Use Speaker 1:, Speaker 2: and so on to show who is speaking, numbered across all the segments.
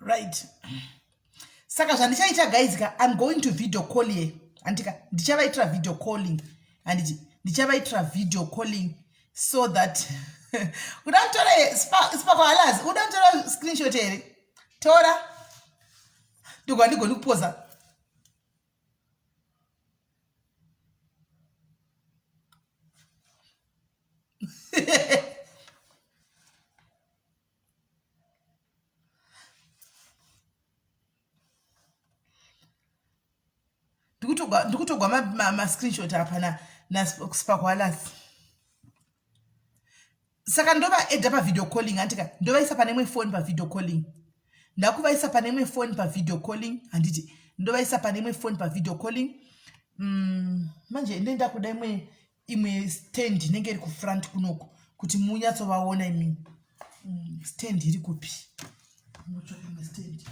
Speaker 1: Right, saka zvandichaita guys ka, I'm going to video call here, handika? Ndichavaitira video calling, handiti? Ndichavaitira video calling so that uda kutore spakohalas, uda kutora screenshot here? Tora, ndiko handigoni kupoza. Ndikutogwa mascreenshot apa naspakwalasi. Saka ndovaedha pavideo calling, handika? Ndovaisa pane imwe foni pavideo calling. Ndakuvaisa pane imwe foni pavideo calling, handiti? Ndovaisa pane imwe foni pavideo calling. Manje ende ndakuda imwe stand inenge iri kufront kunoku kuti munyatsovaona imimi. Stand iri kupi? Unotsvaka imwe stand.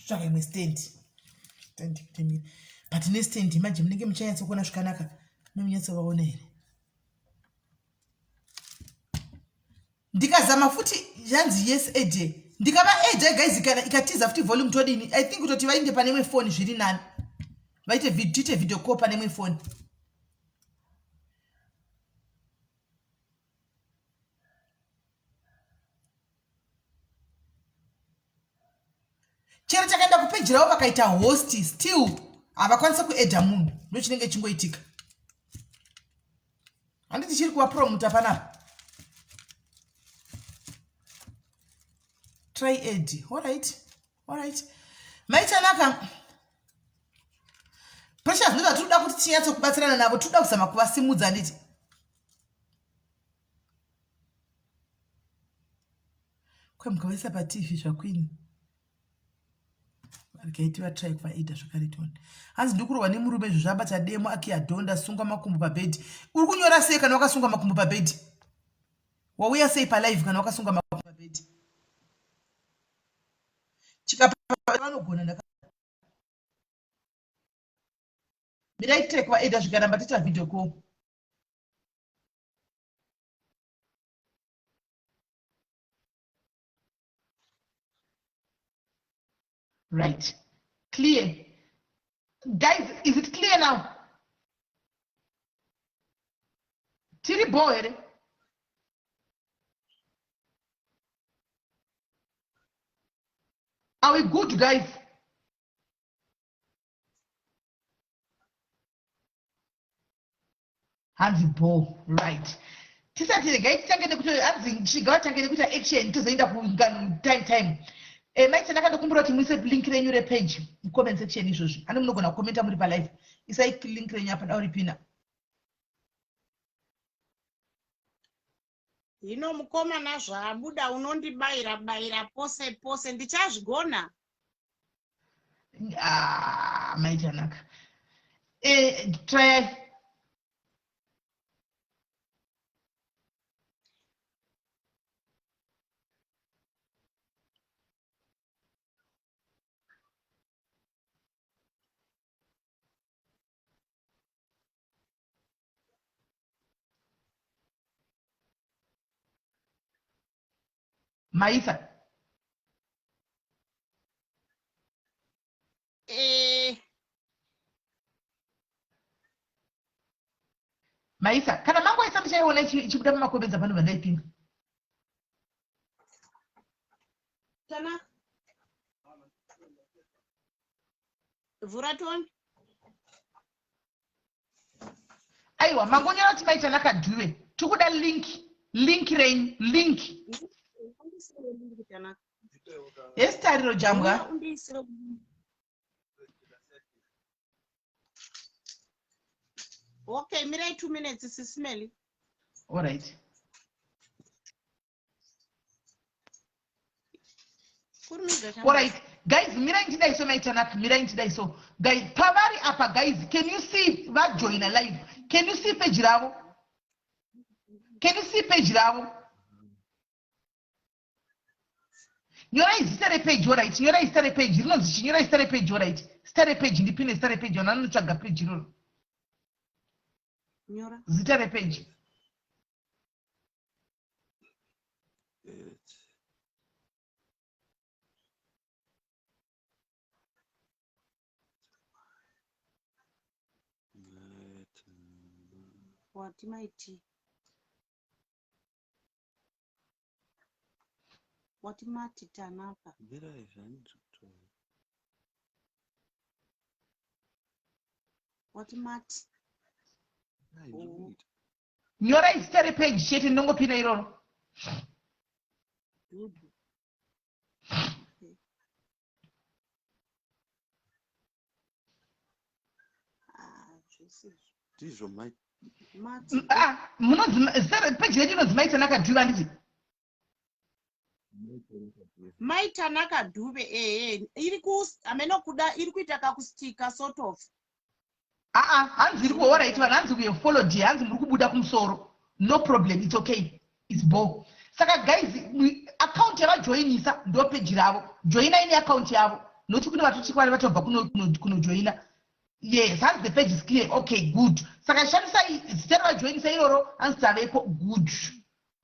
Speaker 1: Tsvaka imwe stand, stand kutemira, but nestand manje munenge muchanyatsokuona zvakanaka. Nomunyatsovaona here? Ndikazama futi, yanzi yes ede. Ndikava ede guys, kana ikatiza futi volume todini? I think kutoti vainde pane imwe foni zviri nani, vaite tiite video call pane imwe foni. Chero takaenda kupeji ravo vakaita host, still havakwanisa kuedha munhu. Ndo chinenge chingoitika, handiti? Chiri kuvapromuta panapa. Try add. Alright, alright, maitanaka Precious. Ndozva tinoda kuti tinyatsokubatsirana navo, tinoda kuzama kuvasimudza, handiti? Kwemukavaisa paTV zvaqueen, regai tivatry kuvaida zvakare tione. Hanzi ndikurohwa nemurume izvo zvabata demo akiadhonda sungwa makumbo pabhedhi. Uri kunyora sei kana wakasungwa makumbo pabhedhi? Wauya sei palive kana wakasungwa makumbo pabhedhi? Chikapa vanogona ndaka mirai try kuvaeda, zvikaramba toita video call. Right, clear guys? Is it clear now? Tiri bo here? Are we good, guys? Hanzi bo. Right, tisati, regai titange nekuti hanzi chigawa tange nekuita action, tozoenda kungano time time. Maita ndakandokumbira kuti muise link renyu repage mucomment section izvozvi. Ane munogona kukomenta muri palive, isai link renyu apa dauripina.
Speaker 2: Hino mukomana zvaabuda, unondibayira bayira pose pose, ndichazvigona.
Speaker 1: Ah, maitanaka. Try. Maisa. Maisa, kana mangoisa ndichaiona ichibuda pamakomedza panobva ndaipinda.
Speaker 2: Tana vhura tione.
Speaker 1: Aiwa, mangonyora kuti Maitanaka Dhuve, tikuda link, link renyu, link.
Speaker 2: Undisire link, Tanaka.
Speaker 1: Yesitariro jambwa.
Speaker 2: Uya undiisire. Okay, mirai 2 minutes, sisimeli.
Speaker 1: Alright.
Speaker 2: Kurumidza chamba.
Speaker 1: Alright guys, mirai ndidai so. Maitanaka, mirai ndidai so guys. Pavari apa guys, can you see vajoina live? Can you see page ravo? Can you see page ravo? Nyorai zita repeji orit, nyorai zita repeji rinonzi chi, nyorai zita repeji orit, zita repeji ndipine zita repeji, vanhu vanotsvaga peji iroro.
Speaker 2: Nyora.
Speaker 1: Zita repeji.
Speaker 2: Wati maiti. Wati mati Tanaka.
Speaker 3: Mirai zvandiri kutaura.
Speaker 2: Wati mati.
Speaker 3: Mirai ndiri
Speaker 2: Oh.
Speaker 3: kuita.
Speaker 1: Nyorai zita repeji chete ndinongopina iroro.
Speaker 2: Dudu. Okay. Ah, zvese izvo.
Speaker 3: Ndizvo mai.
Speaker 2: Mati.
Speaker 1: Ah, munonzi zita repeji renyu inonzi Mai Tanaka Dube handiti?
Speaker 2: Mai Tanaka Dube ehe iri ku hameno kuda iri kuita kakustika sort of.
Speaker 1: Aa, hanzi iri kuorit vanhu, hanzi we have followed here, hanzi muri kubuda kumusoro. No problem, it's okay, it's bo. Saka guys, account yavajoinisa ndo peji ravo. Joinai neaccount yavo nokuti kune vatotikwane vatobva kunojoina. Yes, hanzi the page is clear. Okay, good. Saka shandisai zita ravajoinisa iroro, hanzi taveko. Good,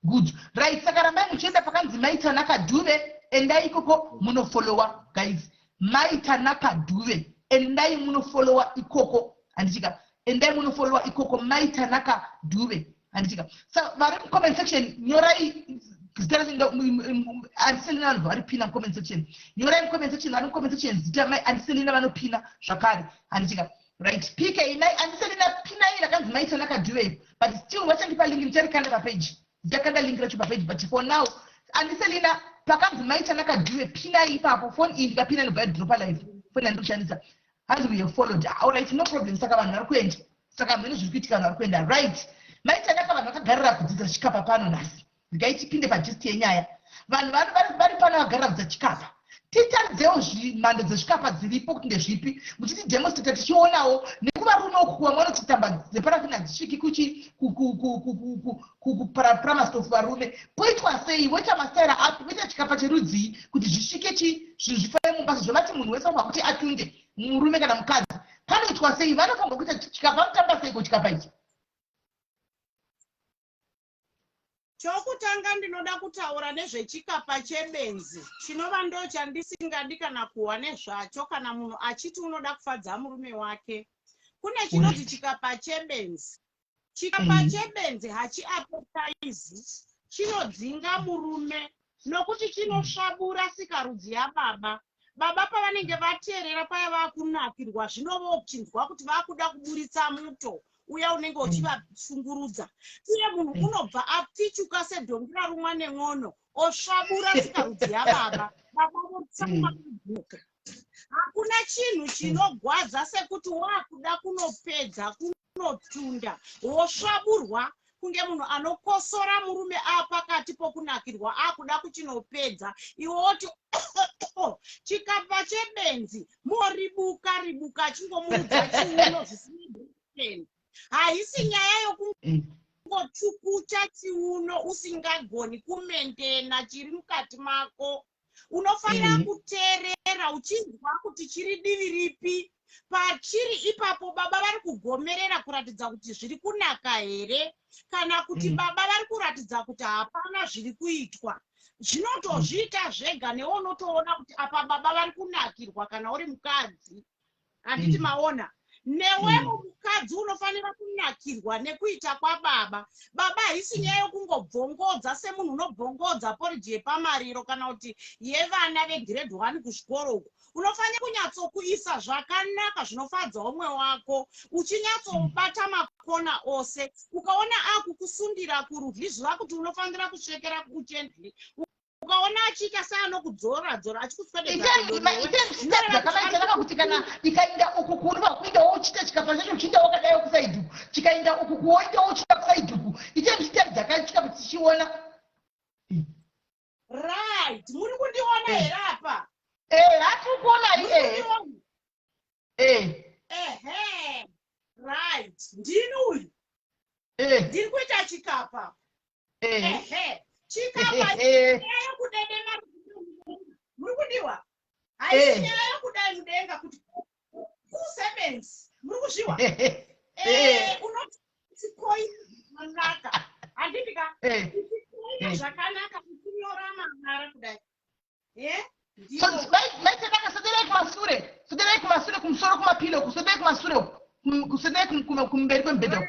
Speaker 1: good, right. Saka rambai muchienda pakanzi Mai Tanaka Dube, endai ikoko munofollowa guys. Mai Tanaka Dube, endai munofollowa ikoko handichika, endai munofollowa ikoko Mai Tanaka Dube handichika. So vari mucomment section nyorai zita racho, Andiselina vanhu varipina mucomment section, nyorai mucomment section, vari mucomment section zita mai Andiselina vanopina zvakare handichika. Right, PK mai Andiselina pinai rakanzi Mai Tanaka Dube, but still vachandipa link, ndicharikanda papage, ndichakanda link racho papage, but for now Andiselina pakanzi Mai Tanaka Dube pinai ipapo. Phone iyi ndikapina inobva yadropa live, phone yandiri kushandisa. Hanzi we have followed. Alright, no problem. Saka vanhu vari kuenda, saka hameno zviri kuitika, vanhu vari kuenda. Right, Mai Tanaka, vanhu vakagarira kudzidza chikapa pano nhasi. Regai tipinde pagist yenyaya. Vanhu vari pano vagarira kudzidza chikapa, titaridzewo mhando dzezvikapa dziripo kuti ndezvipi, muchiti demonstrata tichionawo nekuvarume uku kuvamwe vanoti tamba dzeparafini hadzisviki kuchi kupramastop varume poitwa sei, voita mastaira api, voita chikapa cherudzii kuti zvisvike chi zvinhu zvifambe mumba sezvo vati munhu wese anofanira kuti atunde, murume kana mukadzi, panoitwa sei, vanofanirwa kuita chikapa, vanotamba seiko chikapa ichi?
Speaker 2: Chokutanga ndinoda kutaura nezvechikapa chebenzi chinova ndo chandisingadi kana kuhwa nezvacho kana munhu achiti unoda kufadza murume wake. Kune chinonzi chikapa chebenzi. Chikapa chebenzi hachiapetaizi, chinodzinga murume nokuti chinosvabura sikarudzi yababa. Baba pavanenge vateerera paya vakunakirwa zvino vochinzwa kuti vakuda kuburitsa muto uya unenge uchivashungurudza, uye munhu unobva apfichuka sedhongi rarumwa nen'ono, osvabura sikarudzi yababa, baba votsamwa kudzoka. Hakuna chinhu chinogwadza sekuti wakuda kunopedza kunotunda wosvaburwa kunge munhu anokosora, murume apakati pokunakirwa akuda kuchinopedza, iwe woti chikapa chebenzi, moribuka ribuka achingomuudza chiuno zvisina. Haisi nyaya yokungochukucha chiuno usingagoni kumendena chiri mukati mako. Unofanira kuteerera uchinzwa kuti chiri divi ripi pachiri ipapo, baba vari kugomerera kuratidza kuti zviri kunaka here, kana kuti baba vari kuratidza kuti hapana zviri kuitwa. Zvinotozviita zvega newe unotoona kuti apa baba vari kunakirwa kana uri mukadzi, handiti? Maona, newewo mukadzi unofanira kunakirwa nekuita kwababa. Baba haisi nyaya yokungobvongodza semunhu unobvongodza poriji yepamariro kana kuti yevana vegrade 1 kuzvikoro uku. Unofanira kunyatsokuisa zvakanaka zvinofadza umwe wako, uchinyatsobata makona ose. Ukaona akukusundira kurudyi, ziva kuti unofanira kusvekera kuchendli. Ukaona achiita seanokudzora dzora achikuswededza pedo newe, zvinoreva kuti ari
Speaker 1: Zvakanaka kuti kana ikaenda uku kuruva kuindawo uchiita chikapa chacho, uchiinda wakadaiwo kuside uku, chikaenda uku kuwoindawo uchiita kuside uku, ite muchitaridza kachikapa tichiona.
Speaker 2: Right, muri kundiona here apa?
Speaker 1: Eh, hatiri kuonai.
Speaker 2: Muri kundiona? Ehe, right, ndini uyu. Ndiri kuita chikapa. Ehe, chikapa nyaya yekudedema. Haisi eh. nyaya yokudai mudenga kuti kusebenzi muri kuzviwa eh, eh. unoti koi zvakanaka handiti ka uchikoina zvakanaka uchinyora mavara kudai
Speaker 1: maitedaka sederai kumasure sederai kumasure kumusoro kumapilo kusederai kumasure kusederai kumberi kwemubhedha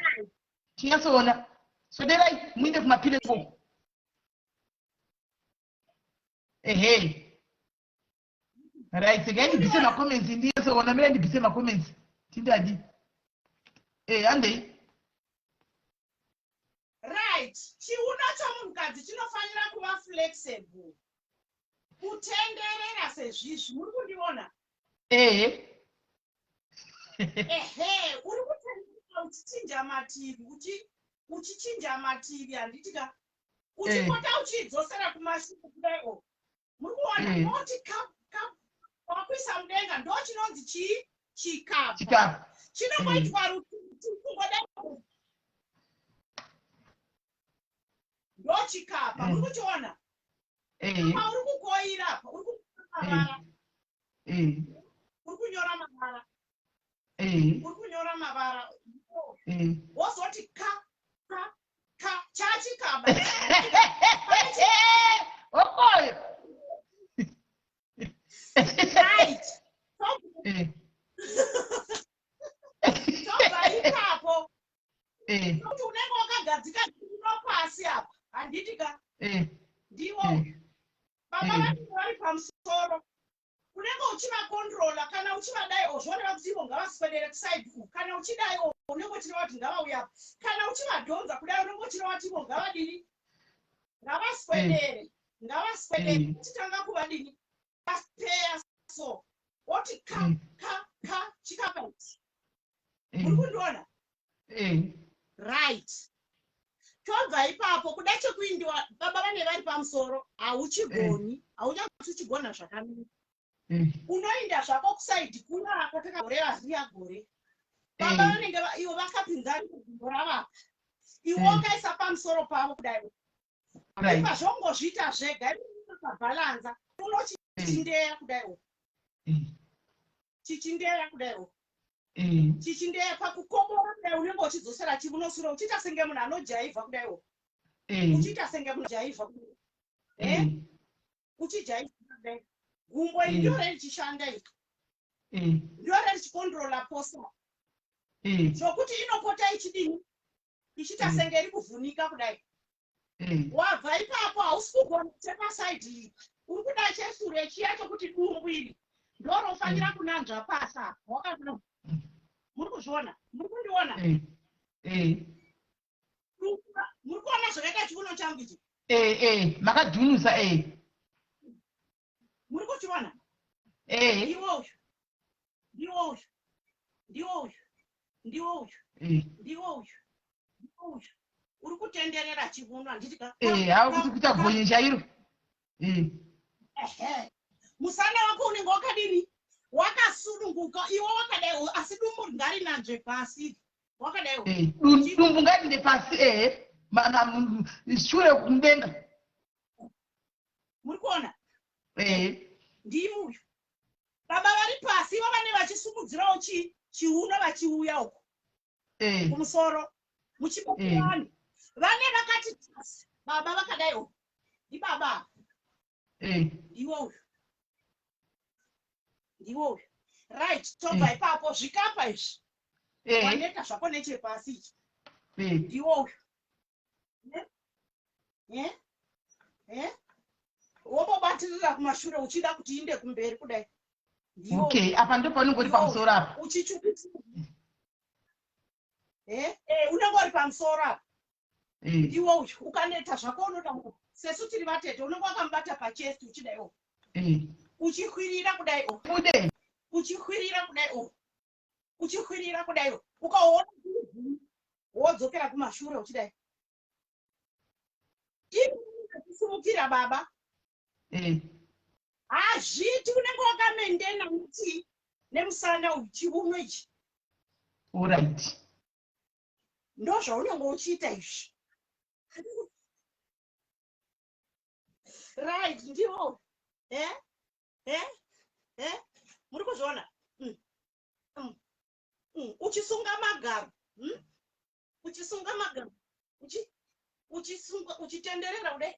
Speaker 1: tinyatsoona swederai muinde kumapilo ikoko ehe right regai ndibvise macomments ndinyatsoona mira ndibvise macomments tindadi e handei
Speaker 2: right chiuno chomunhukadzi chinofanira kuva flexible kutenderera sezvizvi muri kundiona
Speaker 1: ehe
Speaker 2: ehe uri kutenderera uchichinja mativi uchichinja mativi handiti ka uchipota eh. uchiidzosera kumashure kudai o muri kuona eh. moti wakuisa mudenga ndo chinonzi chii chikapa chinongoitwa eh. rututu kungodai ndo chikapa muri kuchiona apa uri kukoira apa uri kumavara uri kunyora mavara uri kunyora mavara wozoti ka ka ka chachikaba
Speaker 1: okoyo
Speaker 2: right tobva ipapo kuti unenge wakagadzika zvino pasi apa handiti ka ndiwo baba vanenge vari pamusoro unenge uchivakontrola kana uchivadai o zvoreva kuti ivo ngavaswedere kusaidi uku kana uchidai o unenge uchireva kuti ngavauya apa kana uchivadhonza kudai unenge uchireva kuti ivo ngavadini ngavaswedere mm. ngavaswedere mm. uchitanga kuvadini vaspeya so woti ka mm. ka ka chikapa ichi muri kundiona right tobva ipapo kuda chekuindiwa baba vane vari pamusoro hauchigoni eh. haunyatsi uchigona zvakanaka eh. unoinda zvako kusaidi kuna kwatakagoreva riya gore baba eh. vanenge ivo vakapinza gumbo ravapa iwe wakaisa pamusoro pavo kudai ipa zvongozviita zvega ikabhalanza unochichindeya kudai chichindeya kudai mm. chichindeya pakukobora kudai unenge uchidzosera chiunosura uchiita senge munhu anojaivha kudaiwo mm. uchiita senge munhu jaivha eh? mm. uchijaivha kudai gumbo iri ndiro richishanda iri ndiro richikondrola posa zvokuti inopota ichidini ichiita mm. senge iri kuvhunika kudai mm. wabva ipapo hausi kugona chepasaidi iyi uri kuda chesure chiya chokuti dumbu iri ndorofanira mm. kunanzva pasi apa wakadaro mm. muri kuzviona muri kundiona
Speaker 1: mm. mm.
Speaker 2: muri kuona zvakaita chiuno changu ichi
Speaker 1: eh, eh, makadhunusa eh.
Speaker 2: muri kuchiona
Speaker 1: eh.
Speaker 2: ndiwo uyu ndiwo uyu ndiwo uyu ndiwo uyu
Speaker 1: eh.
Speaker 2: ndiwo uyu ndiwo uyu uri kutenderera chiuno handiti ka
Speaker 1: eh, hawo kuti kuita gonye chairo eh.
Speaker 2: Ehe. Musana wako unenge wakadini wakasununguka iwe wakadai asi dumbu ngarinanzve pasi wakadai
Speaker 1: Eh, dumbu ngarinde pasi ehe shure kumudenga
Speaker 2: muri kuona
Speaker 1: eh.
Speaker 2: Ndimi uyu baba vari pasi ivo vane vachisumudzirawo chiuno vachiuya uko
Speaker 1: eh.
Speaker 2: kumusoro muchibatirani eh. Vane vakati tasi baba vakadai uko ndibaba
Speaker 1: eh.
Speaker 2: Ndiwo uyu ndiwo uyu right tobva ipapo zvikapa izvi waneta zvako nechepasi ichi ndiwo uyu eh? Eh? Wombobatirira kumashure uchida kuti inde kumberi kudai.
Speaker 1: Okay, apa ndo paunenge uri pamusoro apa.
Speaker 2: Uchichukutira. Eh? Eh, unenge uri pamusoro apa.
Speaker 1: Eh.
Speaker 2: Ndiwo uyu ukaneta zvako unoda sesu tiri vatete unenge wakamubata pachest uchidai o.
Speaker 1: Eh.
Speaker 2: Uchikwirira kudai o.
Speaker 1: Bude.
Speaker 2: Uchikwirira kudai o. Uchikwirira kudai o. Ukaona wodzokera kumashure uchidai. Isimukira baba.
Speaker 1: Eh.
Speaker 2: Hazviiti unenge wakamendena muti nemusana uyu chiuno ichi.
Speaker 1: Alright.
Speaker 2: Ndozvaunenge uchiita izvi. Right, ndiwo. Eh? Eh? Eh? magaro, Uchisunga magaro, uchisunga, uchitenderera kudai.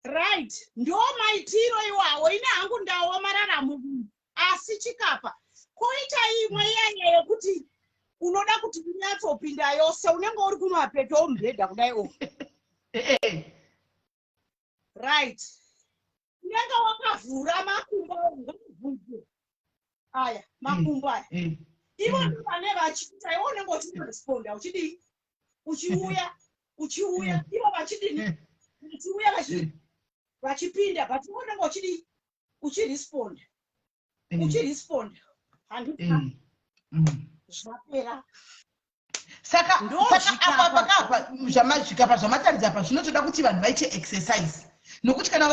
Speaker 2: Right, ndo maitiro iwawo. Ine hangu ndaomarara muviri, asi chikapa koita imwe iyaya yekuti unoda kuti unyatsopinda yose, unenge uri kumapeto omubhedha kudai o. Right, unenge wakavhura makumbo, ngavhunze aya makumbo aya. Ivo ndo vane vachiita, iwe unenge uchinoresponda uchidii, uchiuya, uchiuya, ivo vachidini, uchiuya, vachipinda, but iwe unenge uchidii, uchiresponda, uchiresponda, handiti? Zvapera.
Speaker 1: Saka
Speaker 2: Ndo
Speaker 1: saka
Speaker 2: zvikapa.
Speaker 1: Apa pakapa zvikapa zvamataridza apa zvinotoda kuti vanhu vaite exercise, nokuti kana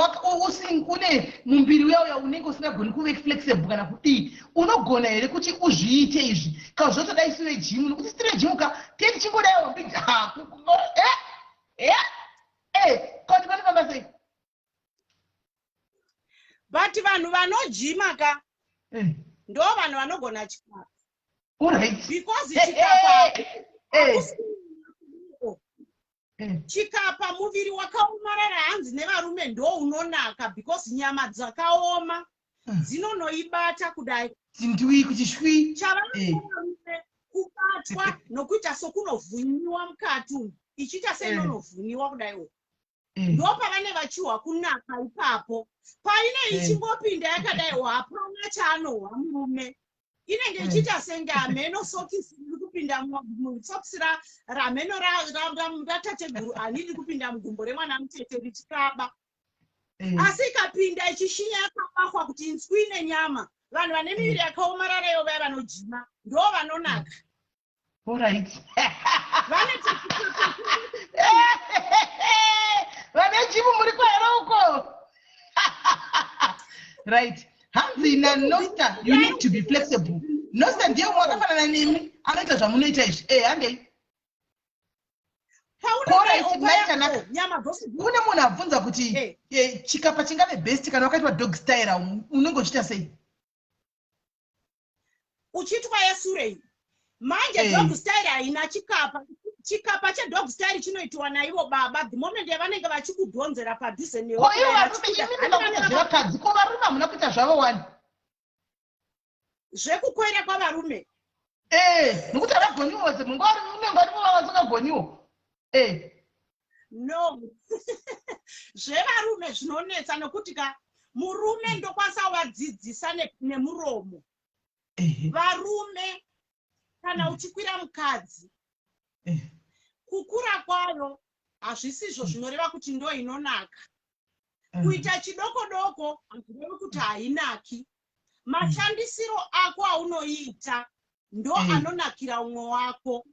Speaker 1: une mumbiri uya uya unenge usingagoni kuve flexible kana kudii, unogona here kuti uzviite izvi? Kana zvotoda isu vegym, nokuti sitire gym ka, tee tichingodaiwo koti panofamba sei?
Speaker 2: But vanhu vanojima ka, ndo vanhu vanogona chikapa. Because chikapa chikapa muviri wakaomarara, hanzi nevarume ndo unonaka, because nyama dzakaoma dzinonoibata kudai.
Speaker 1: Ndwi kuti shwi.
Speaker 2: Chavanovarume kubatwa nokuita sokunovhunyiwa mukati umu, ichiita seinonovhunyiwa kudai uku, ndo pavane vachiwa kunaka ipapo. Paine ichingopinda yakadaiwo, hapana chaanohwa murume, inenge ichiita senge hameno sokisi riri kupinda, sokisi ramheno ratateguru ani riri kupinda mugumbo remwana mutete richikaba. Asi ikapinda ichishinya, yakabahwa kuti inzwi nenyama, vanhu vane miviri yakaomarara iyo, vaya vanojima ndo vanonaka. Vane
Speaker 1: Vane gym muri kwahero uko? Right, hanzi nanosta, you need to be flexible. Nosta ndiye umwe wakafanana nemi, anoita zvamunoita izvi. Handei.
Speaker 2: Paunodai
Speaker 1: Maitanaka.
Speaker 2: Nyama dzose.
Speaker 1: Kune munhu abvunza kuti chikapa chingave best kana wakaitwa dog style, unenge uchiita sei?
Speaker 2: Uchiitwa yesure iyi manje. Dog style haina chikapa. Chikapa chedog style chinoitiwa naivo baba the moment yavanenge vachikudhonzera padhuze newe.
Speaker 1: Ko ivo
Speaker 2: kudai
Speaker 1: varume,
Speaker 2: vachikuda.
Speaker 1: imimi makuita zvevakadzi, ko varume hamuna kuita zvavo wani?
Speaker 2: Zvekukoira kwavarume?
Speaker 1: Nokuti havagoniwo, dzimwe unenge varimo vavasingagoniwo.
Speaker 2: No, zvevarume zvinonetsa, nokuti ka murume ndokwanisa kuvadzidzisa nemuromo. Varume, kana uchikwira mukadzi, kukura kwayo hazvisizvo zvinoreva kuti ndo inonaka. Kuita chidoko doko hazvirevi kuti hainaki. Mashandisiro ako aunoiita ndo anonakira umwe wako.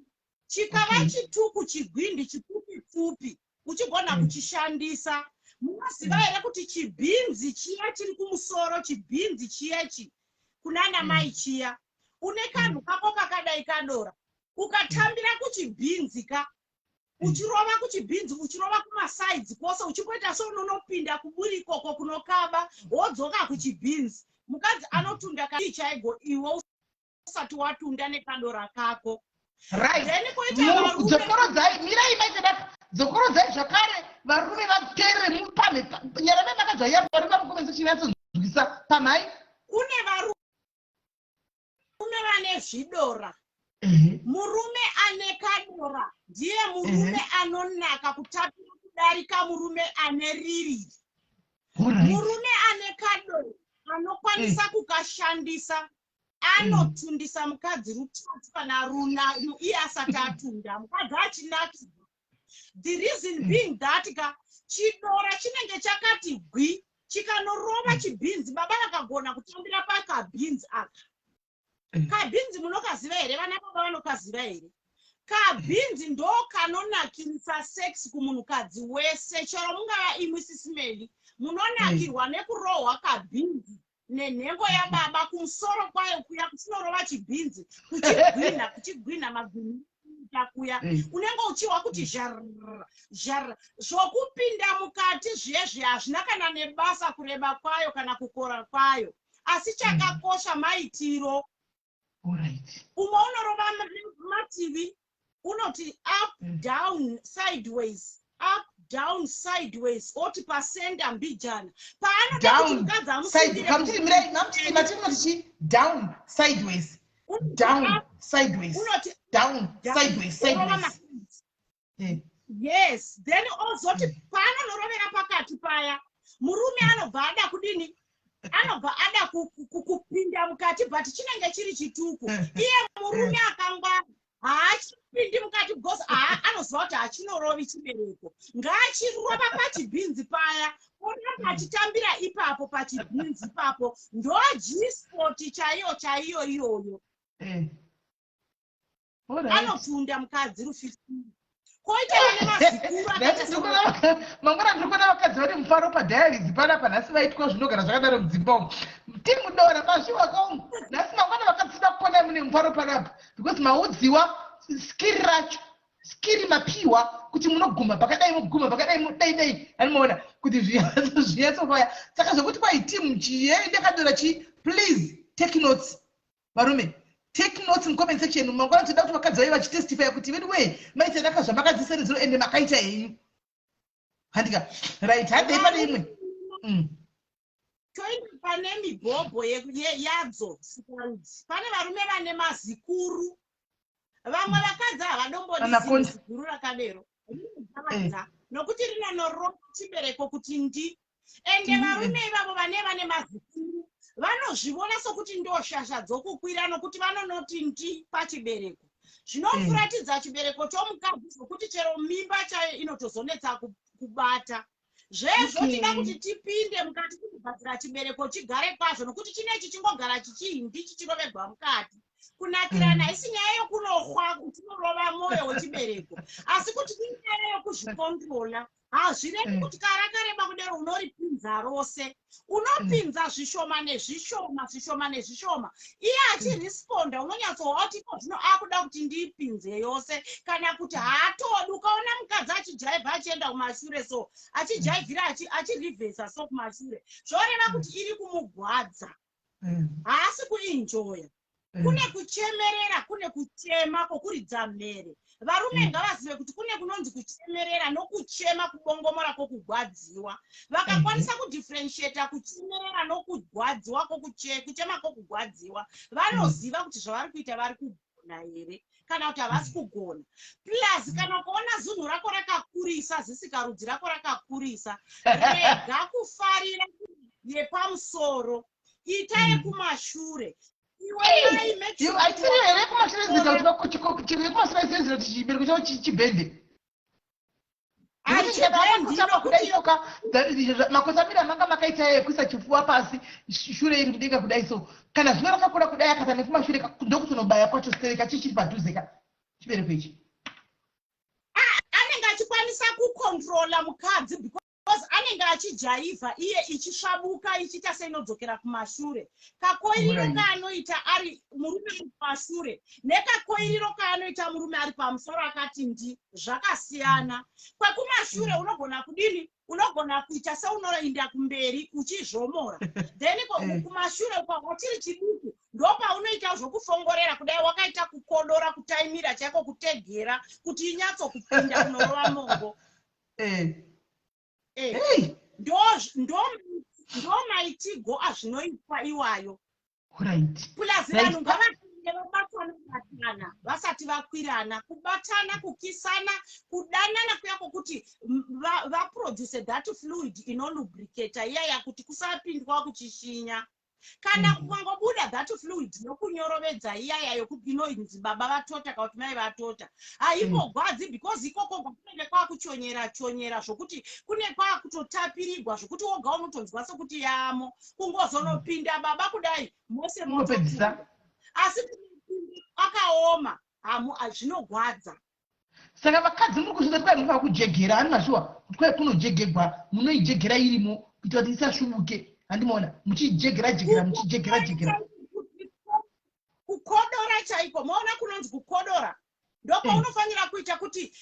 Speaker 2: Chikava chituku, chigwindi chipfupi pfupi, uchigona kuchishandisa, munoziva here kuti chibhinzi chiya chiri kumusoro, chibhinzi chiyechi kunana mai chiya, une kanhu kako kakadai kadora, ukatambira kuchibhinzi ka, uchirova kuchibhinzi, uchirova kumasides kwose, uchimboita seunonopinda kuburi ikoko kunokaba, wodzoka kuchibhinzi, mukadzi anotunda kai chaigo iwe usati watunda nekadora kako. Then koita varume
Speaker 1: Dzokorodzai, mirai maitadaka, dzokorodzai zvakare, varume vateerere, mupamhe nyarame makadzvaiya, varume vamukomese chinyatsonzwisa pamhai.
Speaker 2: Kune varume vane zvidora. Murume ane kadora ndiye murume anonaka kutapira kudarika murume ane riri. Murume ane kadora anokwanisa kukashandisa anotundisa mukadzi rutatu kana runa iye asati atunda, mukadzi achinakirwa. The reason being that ka chidora chinenge chakati gwi, chikanorova chibhinzi, baba vakagona kutambira pakabhinzi aka. Kabhinzi munokaziva here? Vana baba vanokaziva here? Kabhinzi ndo kanonakirisa sex kumunhukadzi wese, chero mungava imwi sisimeli, munonakirwa nekurohwa kabhinzi nenhengo yababa kumusoro kwayo kuya kuchinorova chibhinzi, kuchigwinha, kuchigwinha magwinhi. kuita kuya, unenge uchiwa kuti zhar zhar. Zvokupinda mukati zviye zviye hazvina kana nebasa, kureba kwayo kana kukora kwayo, asi chakakosha maitiro. Umwe unorova mativi, unoti up, down, sideways, up, down, sideways, oti pasenda mbijana paanoda kuti mukadzi
Speaker 1: amusindire. Chi down, sideways, down, sideways.
Speaker 2: Unoti
Speaker 1: down, sideways, sideways.
Speaker 2: Yes, then ozoti paanonorovera pakati paya, murume anobva ada kudini? Anobva ada kupinda mukati, but chinenge chiri chituku. Iye murume akangwara haachipindi mukati because anoziva kuti hachinorovi chibereko. Ngaachirova pachibhinzi paya, oramba achitambira ipapo pachibhinzi ipapo. Ndo G-spot chaiyo chaiyo iyoyo. Anotunda mukadzi ru15, koita vane mazikuru.
Speaker 1: Mangwana ndiri kuona vakadzi vane mufaro padiaries panapa. Nhasi vaitwa zvinogara zvakadaro mudzimba umu. Timudora mazviwa kaungu. Nhasi mangwana vakadzi toda kuona mune mufaro panapa because maudziwa skiri racho, skiri mapiwa kuti munoguma pakadai, muguma pakadai, mudai dai, anomaona kuti zvinyatsofaya. Saka zvokuti kwai team chiendekadora chi, please take notes. Varume, take notes mucomment section. Mangwana toda kuti vakadzi vaive vachitestifya kuti veduwei, maitsanaka zvamakadziseredzero, ende makaita henyu, handika? Right, handei pane imwe.
Speaker 2: Toenda pane mibhobho yadzo sikarudzi. Pane varume vane mazikuru. Vamwe vakadzi havadombodi
Speaker 1: Anaconda.
Speaker 2: ziguru rakadero, rinogwadza nokuti rinonorova chibereko kuti ndi. Ende varume ivavo vane mazikuru vanozvivona sokuti ndo shasha dzokukwira, nokuti vanonoti ndi pachibereko, zvinofuratidza chibereko chomukadzi zvokuti chero mimba chaiyo inotozonetsa kubata. Zvezvo tida kuti tipinde mukati kugadzira chibereko chigare kwazvo, nokuti chinechi chingogara chichihindi, chichirovegwa mukati. Kunakirana haisi nyaya yokunohwa uchinorova mwoyo wechibereko, asi kuti inyaya yokuzvikontrola. Hazvirevi kuti kana rakareba kudero unoripinza rose. Unopinza zvishoma nezvishoma, zvishoma nezvishoma. Iye achiresponda, unonyatsowa kuti iko zvino akuda kuti ndiipinze yose kana kuti haatodi. Ukaona mukadzi achijaivha achienda kumashure so, achijaivhira, achirivhesa so kumashure, zvoreva kuti iri kumugwadza, haasi kuenjoya. Kune kuchemerera, kune kuchema kwokuridza mhere. Varume ngavazive kuti kune kunonzi kuchemerera nokuchema kubongomora kwokugwadziwa. Vakakwanisa kudifferentiata kuchemerera nokugwadziwa, kuchema kwokugwadziwa, vanoziva kuti zvavari kuita vari kugona here kana kuti havasi kugona. Plus, kana ukaona zunhu rako rakakurisa, zisikarudzi rako rakakurisa, rega kufarira yepamusoro, ita yekumashure. Iwe mai, make sure kuti
Speaker 1: Aisiri here kumashure zita kuti kumashure zita kuti chibereko chavo chibhende?
Speaker 2: Hachibhendi, nokuti
Speaker 1: Makosamiro amanga makaita ekuisa chipfuva pasi, shure iri mudenga kudai so, kana zvino rakakura kudai, akata nekumashure, ndokutonobaya kwacho stereka chichiri padhuze ka chibereko ichi.
Speaker 2: Anenge achikwanisa kukontrola mukadzi because anenge achijaivha iye ichisvabuka, ichiita seinodzokera kumashure. Kakoiriro kaanoita ari murume ari kumashure nekakoiriro kaanoita murume ari pamusoro akati ndi zvakasiyana. Kwekumashure unogona kudini? Unogona kuita seunoinda kumberi uchizvomora, then kumashure kwachiri chiduku ndopaunoita zvokufongorera kudai, wakaita kukodora, kutaimira chaiko, kutegera kuti inyatsokupinda kunorova mongo.
Speaker 1: Hey.
Speaker 2: Ndo maitigo azvinoitwa iwayo. Plus, vanhu ngavatange vabatana batana vasati vakwirana. Kubatana, kukisana, kudanana kuya kwokuti vaproduce that fluid inolubricata iyaya kuti kusapindwa kuchishinya. Kana kukangobuda that fluid yokunyorovedza iyaya inonzi baba vatota kana kuti mai vatota, haimbogwadzi because ikoko kunenge kwakuchonyera chonyera zvokuti kune kwakutotapirirwa zvokuti woga unotonzwa sekuti yamo. Kungozonopinda baba kudai, mose
Speaker 1: Unopedzisa.
Speaker 2: motopinda, asi akaoma hamu zvinogwadza.
Speaker 1: Saka vakadzi muri kuzviza kuti kwai munofanira kujegera, ani mashuwa kuti kwai kunojegegwa, munoijegera irimo kuitira kuti isasvuvuke, handimaona muchijegera jegera, muchijegera jegera?
Speaker 2: Kukodora chaiko, maona kunonzi kukodora. Ndopaunofanira kuita kuti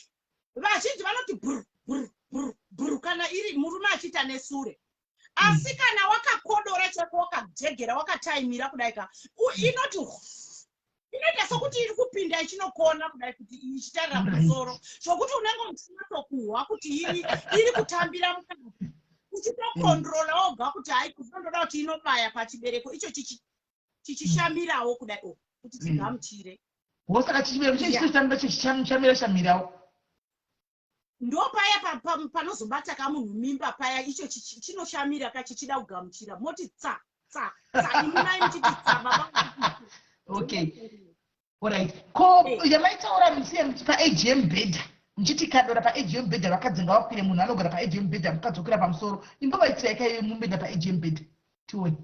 Speaker 2: vazhinji vanoti bru bru bru bru kana iri murume achiita nesure. Asi kana wakakodora chako, wakajegera, wakataimira kudai ka, inoti inoita sokuti iri kupinda ichinokona kudai, kuti ichitarira kumusoro, zvokuti unenge uchinatokuhwa kuti iri kutambira mukati, uchitokondrola woga kuti hai, kufandoda kuti inobaya pachibereko icho chichishamirawo kudai o kuti chigamuchire.
Speaker 1: Wo, saka chibereko chechitotambira, chichishamira shamirawo.
Speaker 2: Ndo paya panozobata kamunhu mimba paya, icho chinoshamira ka, chichida kugamuchira, moti tsa tsa tsa, imi mai muchiti tsa, baba.
Speaker 1: Okay, alright. Ko yamaitaura misiye paedge yemubhedha, muchiti kadora paedge yemubhedha, vakadzi ngavakwire, munhu anogara paedge yemubhedha, mukadzi okwira pamusoro, imbovaitirai kaiyo mumubhedha paedge yemubhedha, tione.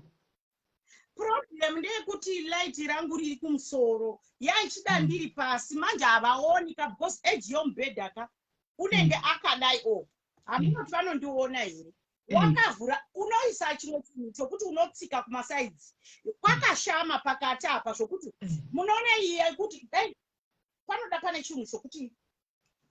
Speaker 2: Problem ndeyekuti light rangu riri kumusoro, yaichida ndiri pasi. Manje havaoni ka, because edge yomubhedha ka unenge akadai o, hamunoti vanondiona here? Wakavhura, unoisa chimwe chinhu chokuti unotsika kumasides, kwakashama pakati apa, zvokuti munoona iye kuti dai panoda pane chinhu chokuti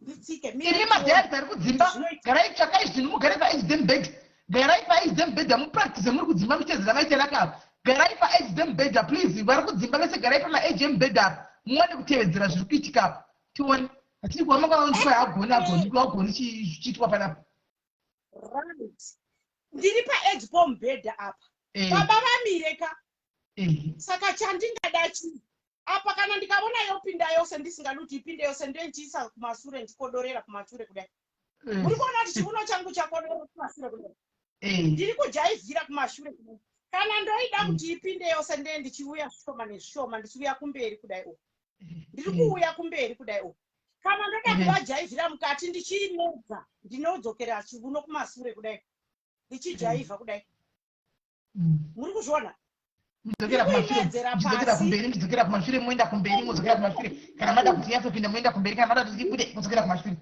Speaker 2: nditsike.
Speaker 1: Imi madhayari ari kudzimba, garai, tsvakai zvinhu, mugare paedge dzemubhedha, garai paedge dzemubhedha, mupractice muri kudzimba, muchitedzera maitiro akava. Garai paedge dzemubhedha, please. Vari kudzimba vese, garai pamaedge emubhedha apa, muwane kutevedzera zviri kuitika apa, tione. Hatidi kuva makaonzwa agoni agoni agoni chiitwa panapa.
Speaker 2: Right, ndiri paedge pomubhedha apa. Baba vamire ka. Saka chandingada chii apa? Kana ndikaona yopinda yose, ndisingadi kuti ipinde yose, ndendichiisa kumasure, ndichikodorera kumashure kudai. Muri kuona kuti chiuno changu chakodorera kumashure kudai? Ndiri kujaivhira kumashure kudai. Kana ndoida kuti ipinde yose, ndee ndichiuya zvishoma nezvishoma, ndichiuya kumberi kudai uku, ndiri kuuya kumberi kudai uku. Kana ndoda kuvajaivhira mukati ndichiinedza, ndinodzokera chiuno kumasure kudai, ndichijaivha kudai. Muri kuzviona?
Speaker 1: Mudzokera kumashure,
Speaker 2: Kuinedzera
Speaker 1: muchidzokera
Speaker 2: pasi.
Speaker 1: kumberi, muchidzokera kumashure, moenda kumberi, modzokera kumashure. Kana mada kuti nyatsopinda, moenda kumberi. Kana mada kuti ibude, modzokera kumashure.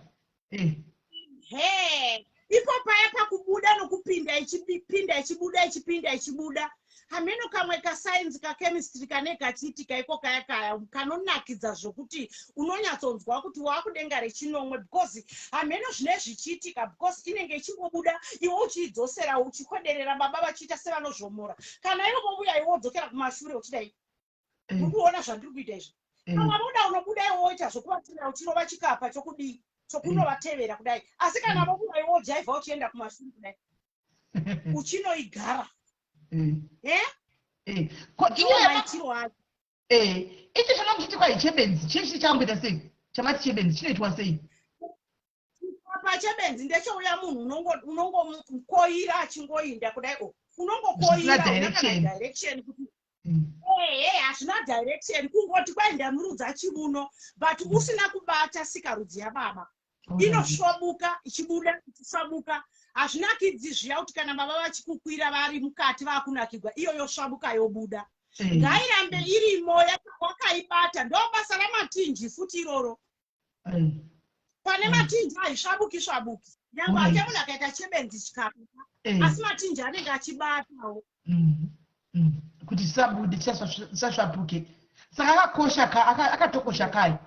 Speaker 2: He, ipo paya pakubuda nokupinda, ichipinda ichibuda, ichipinda ichibuda, hameno kamwe kasainzi kachemistry kane kachiitika iko kaya kaya kanonakidza, zvokuti unonyatsonzwa kuti waakudenga rechinomwe, because hameno zvine zvichiitika, because inenge ichingobuda, iwe uchiidzosera, uchikwederera, baba vachiita sevanozvomora. Kana ivo vobuya, iwe wodzokera kumashure uchidai. Muri kuona zvandiri kuita izvi? Kana voda, unobuda iwe woita zvokuvatevera, uchirova chikapa chokudii, chokunovatevera kudai. Asi kana vobuda, iwe wojaivha uchienda kumashure kudai, uchinoigara.
Speaker 1: Ko
Speaker 2: ndiwo
Speaker 1: iye
Speaker 2: maitiro acho.
Speaker 1: Icho changa muchiti kwai chebenzi, chechi chamboita sei? Chamati chebenzi chinoitwa sei?
Speaker 2: Chikapa chebenzi ndechouya munhu unongokoira achingoinda kudai o, unongokoira
Speaker 1: Zvisina
Speaker 2: una kana
Speaker 1: direction.
Speaker 2: Direction kuti ehe, hazvina direction, kungoti kwaenda murudza chiuno, but usina kubata sikarudzi yababa, inosvobuka ichibuda, ichisvabuka. Hazvinakidzi zviya kuti kana baba vachikukwira vari mukati, vakunakigwa, iyo yosvabuka yobuda. Ngairambe irimo wakaibata. Ndo basa ramatinji futi iroro. Pane matinji haisvabuki svabuki, nyangwe ake munhu akaita chebenzi chikapa, asi matinji anenge achibatawo.
Speaker 1: Kuti chisabude, chisasvapuke. Saka akakosha ka, akatokosha kai.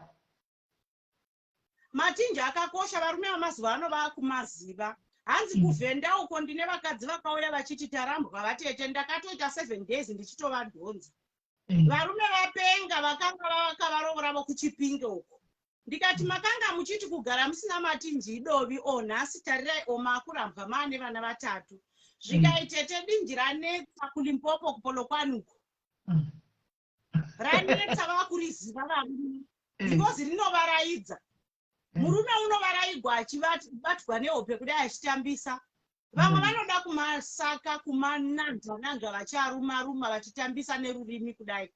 Speaker 2: Matinji akakosha. Varume vamazuva ano vaakumaziva. Hanzi kuvhenda uko ndine vakadzi vakauya vachiti, "Tarambwa vatete, ndakatoita 7 days ndichitovadhonza." Varume vapenga, vakanga vakavarooravo kuChipinge uko. Ndikati, "Makanga muchiti kugara musina matinji idovi o, nhasi tarirai o, maakurambwa maane vana vatatu." Zvikaitete, dinji ranetsa kuLimpopo, kuPolokwane uko. Ranetsa, vaakuriziva varume, because rinovaraidza. Murume unovaraigwa achibatwa nehope kudai, achitambisa. Vamwe vanoda kumasaka, kumananzva nanzva, vachiaruma ruma, vachitambisa nerurimi kudai.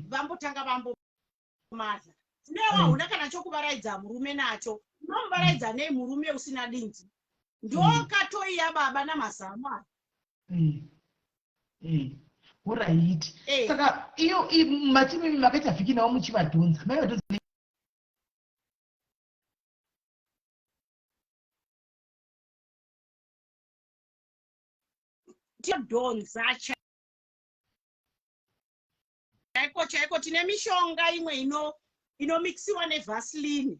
Speaker 2: Vambotanga vambomadla. Tinewo hauna kana chokuvaraidza murume nacho. Unomuvaraidza nei murume usina dinji? Ndokatoiya baba namazamu aya.
Speaker 1: Alright. Saka iyo matimi makaita vhiki nawo muchivadhonza, maivadhonza?
Speaker 2: Tinodhonza chaiko chaiko. Tine mishonga imwe ino. Inomixiwa nevaseline.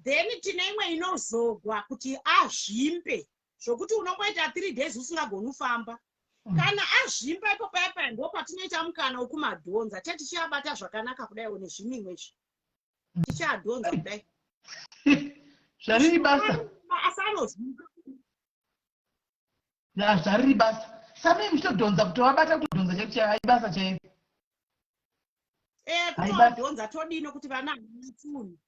Speaker 2: Then tine imwe inozogwa kuti azvimbe zvokuti unongoita 3 days usingagoni kufamba. Kana azvimba ipo paya paya, ndo patinoita mukana wekumadhonza. Te tichiabata zvakanaka kudaiwo nezvimimwe izvi, tichiadhonza kudai.
Speaker 1: Zvariri basa.
Speaker 2: Asi anozvimba.
Speaker 1: Ya, zvariri basa samei muchitodhonza, kutovabata, kutodhonza chaiko chaivo, aibasa chaivo. Haibasa.
Speaker 2: Kutovadhonza todii, nokuti vana havana tsunhu.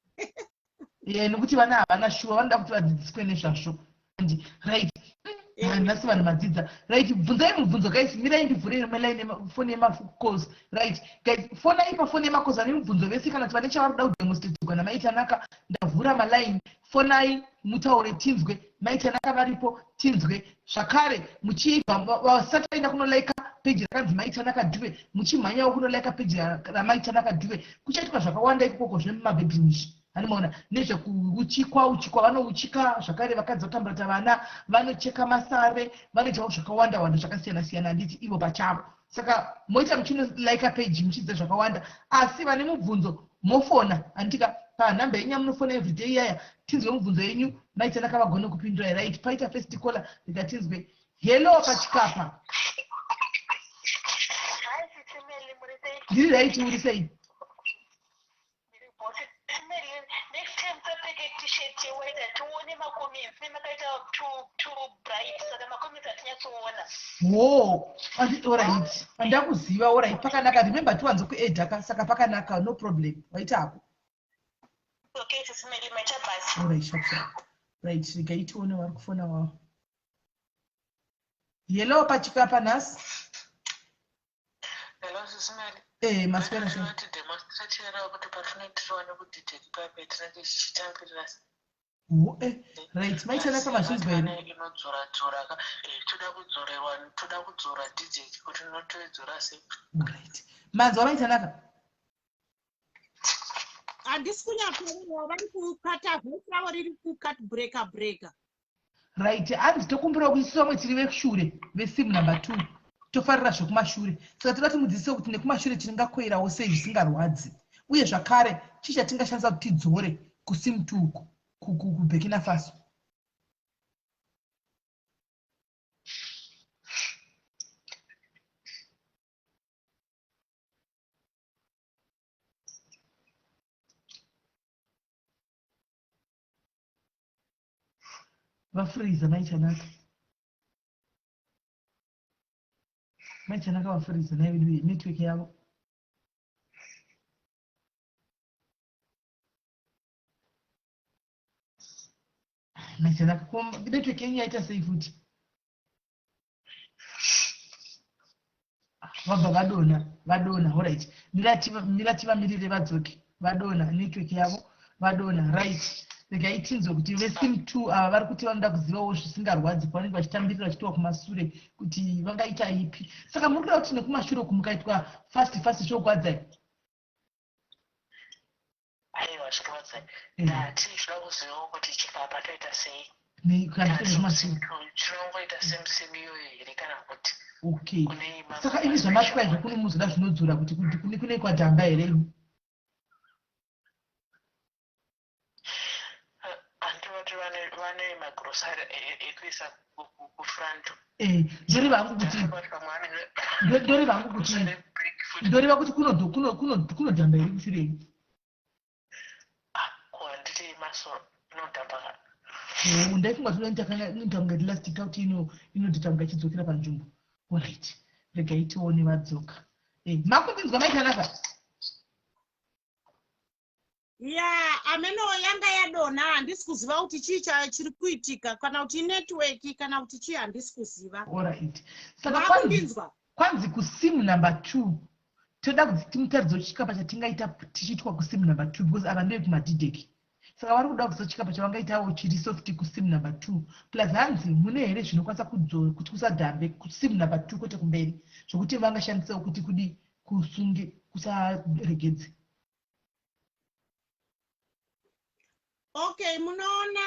Speaker 1: Ye, nekuti vana havana shuwa, vanoda kuti vadzidziswe nezvazvo. And right. Nhasi vanhu madzidza. Right, bvunzai mubvunzo, guys. Mirai ndivhure rimwe line, foni yemacalls. Right guys, fonai pafoni yemacalls vane mubvunzo vese, kana kuti vane chavari kuda kudemonstratirwa naMaitanaka. Ndavhura maline, fonai mutaure tinzwe. Maitanaka varipo, tinzwe zvakare. Muchibva vasati vaenda kunolaika peji rakanzi Maitanaka Dhuve, muchimhanyawo kunolaika peji raMaitanaka Dhuve. Kuchaitwa zvakawanda ikokoko zvemumabedroom izvi, anomaona nezvekuuchikwa uchikwa, vanouchika zvakare vakadzi vatamburata vana, vanocheka masare, vanoitawo zvakawanda wanda zvakasiyana siyana, handiti, ivo pachavo. Saka moita muchinolaika peji muchidzidza zvakawanda. Asi vane mubvunzo mofona, handitika, panhamba yenyu yamunofona everyday iyaya, tinzwe mubvunzo yenyu, Maitanaka vagone kupindura. Right, paita first caller, rega tinzwe. Hello, pachikapa.
Speaker 4: Hi, Sisimeli, muri sei?
Speaker 1: Ndiri right, uri sei?
Speaker 4: Ndiri boss. Sisimeli, next time tsapfeke t-shirt yewhite, tione macomments, nemakaita too bright, saka macomments hatinyatsoona.
Speaker 1: Ho, alright, andakuziva. Alright, pakanaka. Remember tiwanze kuedha ka, saka pakanaka, no problem, waitako.
Speaker 4: Okay, Sisimeli, maita basi.
Speaker 1: Alright, sharp sharp. Right, regai tione vari kufona wavo. Hello, pachikapa nhasi.
Speaker 5: Hello, Sisimeli.
Speaker 1: Maswera sei?
Speaker 5: Tidemonstratirawo kuti patinoitirawo nekudhidheki paipe tinenge tichitambirira.
Speaker 1: Ho, right, Maitanaka, mazvinzwa here?
Speaker 5: Inodzora dzora ka. Toda kudzorerwa, toda kudzora DJ kuti unotoidzora sei?
Speaker 1: Right, manzwa, Maitanaka?
Speaker 2: Handisi kunyatsoona, vari kukata, voice ravo riri kukat breaker breaker.
Speaker 1: Right, hanzi tokumbirawo kuti isu vamwe tiri vekushure vesim number 2 tofarira zvekumashure, saka toda timudzidzise kuti nekumashure tingakoirawo sei zvisingarwadzi, uye zvakare chii chatingashandisa kuti tidzore kusim 2 uku kuBurkina Faso. Vafuriza, Maichanaka, Maichanaka vafuriza naivedu network yavo. Maichanaka, network yenyu yaita sei futi? Vabva vadona, vadona. Alright, mira tivamirire vadzoke. Vadona network yavo, vadona. Right, regai tinzwe kuti vesim 2 ava vari kuti vanoda kuzivawo zvisingarwadzi pavanenge vachitambirira vachitiwa kumasure, kuti vangaita ipi. Saka muri kuda kuti nekumashure uku mukaitwa fast fast zvogwadzai?
Speaker 5: Aiwa, zvirwadza. Ndati tinoda kuzivawo kuti chikapa toita sei.
Speaker 1: Kana zvekumashure.
Speaker 5: Chinongoita same same iyoyo here, kana kuti
Speaker 1: Okay.
Speaker 5: kune mamwe
Speaker 1: Saka imi zvamasvika izvo kune muzoda zvinodzora kuti kune kwadhamba here imi?
Speaker 5: Handivati vane magrosari ekuisa kufront.
Speaker 1: Ndoreva hangu kuti
Speaker 5: Vati pamwe vanenge
Speaker 1: ndoreva hangu kuti
Speaker 5: grocery break futi.
Speaker 1: Ndoreva kuti kunodhamba here kushure imi?
Speaker 5: Ah, ko handiti masoro inodhamba ka?
Speaker 1: Oh, ndaifunga kuti inoita kunge elastic, kuti inodhita kunge ichidzokera panzvimbo. Alright, regai tione vadzoka. Makundinzwa, Maitanaka?
Speaker 2: Ya, ameno yanga yadonha, handisi kuziva kuti chii chiri kuitika, kana kuti network, kana kuti chii, handisi kuziva.
Speaker 1: Alright, saka kwanzi
Speaker 2: Makundinzwa?
Speaker 1: Kwanzi kusim number 2 toda kuti timutaridze chikapa chatingaita tichiitwa kusim number 2, because ava ndevekumadhidheki, saka vari kuda kuziva chikapa chavangaitawo chiri soft kusim number 2. Plus hanzi mune here zvinokwanisa kuti kusadhambe kusim number 2, kwete kumberi, zvokuti vangashandisawo kuti kudi kusunge kusaregedze?
Speaker 2: Okay, munoona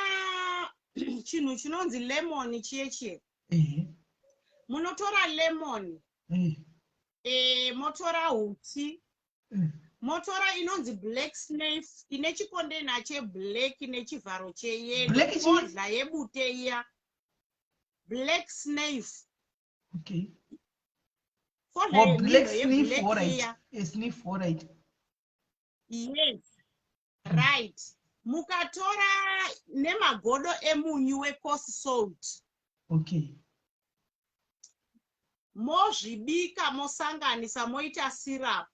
Speaker 2: chinhu chinonzi lemon chiye chiye?
Speaker 1: Ehe.
Speaker 2: Munotora lemon, motora hutsi. Motora inonzi black snuff ine chicontainer cheblack nechivharo cheyellow.
Speaker 1: Black chii?
Speaker 2: Fodya yebute iya. Black snuff. Fodya
Speaker 1: Oh, black
Speaker 2: yemhino
Speaker 1: snuff,
Speaker 2: yeblack
Speaker 1: alright.
Speaker 2: iya.
Speaker 1: A snuff, alright.
Speaker 2: Yes. Right. Mukatora nemagodo emunyu wecoarse salt. Mozvibika, mosanganisa, moita syrup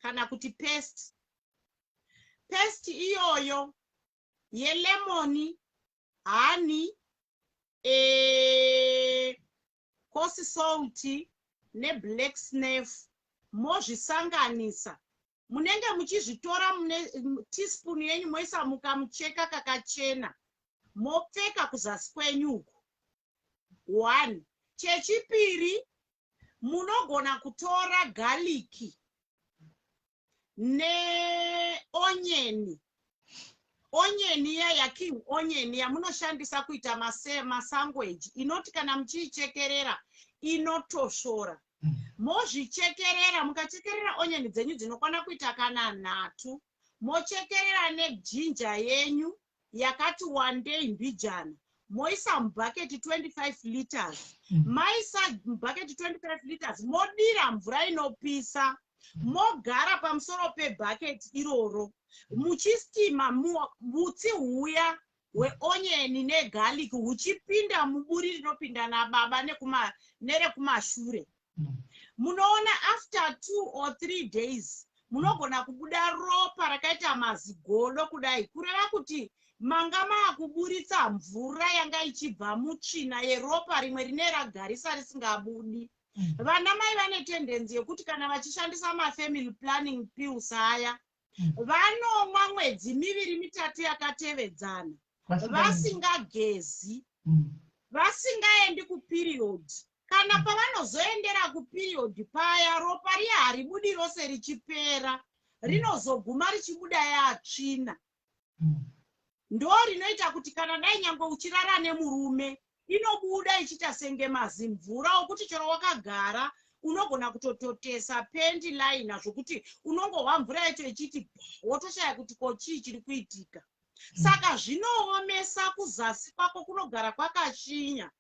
Speaker 2: kana kuti paste. Paste iyoyo yelemon, honey, coarse salt neblack snuff, mozvisanganisa. Munenge muchizvitora mune teaspoon yenyu, moisa mukamucheka kakachena, mopfeka kuzasi kwenyu uku. One. Chechipiri, munogona kutora garlic neonion, onion iya yaking onion yamunoshandisa kuita masandwich, inoti kana muchiichekerera inotosvora. Mozvichekerera, mukachekerera onion dzenyu dzinokwana kuita kana 3, mochekerera neginger yenyu yakati wandei mbijana, moisa mubhaketi 25 liters. Maisa mubhaketi 25 liters, modira mvura inopisa, mogara pamusoro pebhaketi iroro muchistima utsi huya hweonion negarlic huchipinda muburi rinopinda nababa nerekumashure. Munoona after 2 or 3 days munogona kubuda ropa rakaita mazigodo kudai, kureva kuti manga maakuburitsa mvura yanga ichibva mutsvina yeropa rimwe rine ragarisa risingabudi. Vana mai vane tendency yekuti kana vachishandisa mafamily planning pills aya, vanomwa mwedzi 2, 3 yakatevedzana vasingagezi, vasingaendi kuperiod. Kana pavanozoendera kuperiod paya, ropa riya haribudi rose richipera, rinozoguma richibuda yatsvina. Ndo rinoita kuti kana dai nyange uchirara nemurume, inobuda ichiita senge mazimvura okuti chero wakagara unogona kutototesa panty liner, zvokuti unongohwa mvura yacho ichiti, wotoshaya kuti ko chii chiri kuitika. Saka zvinoomesa kuzasi kwako, kunogara kwakashinya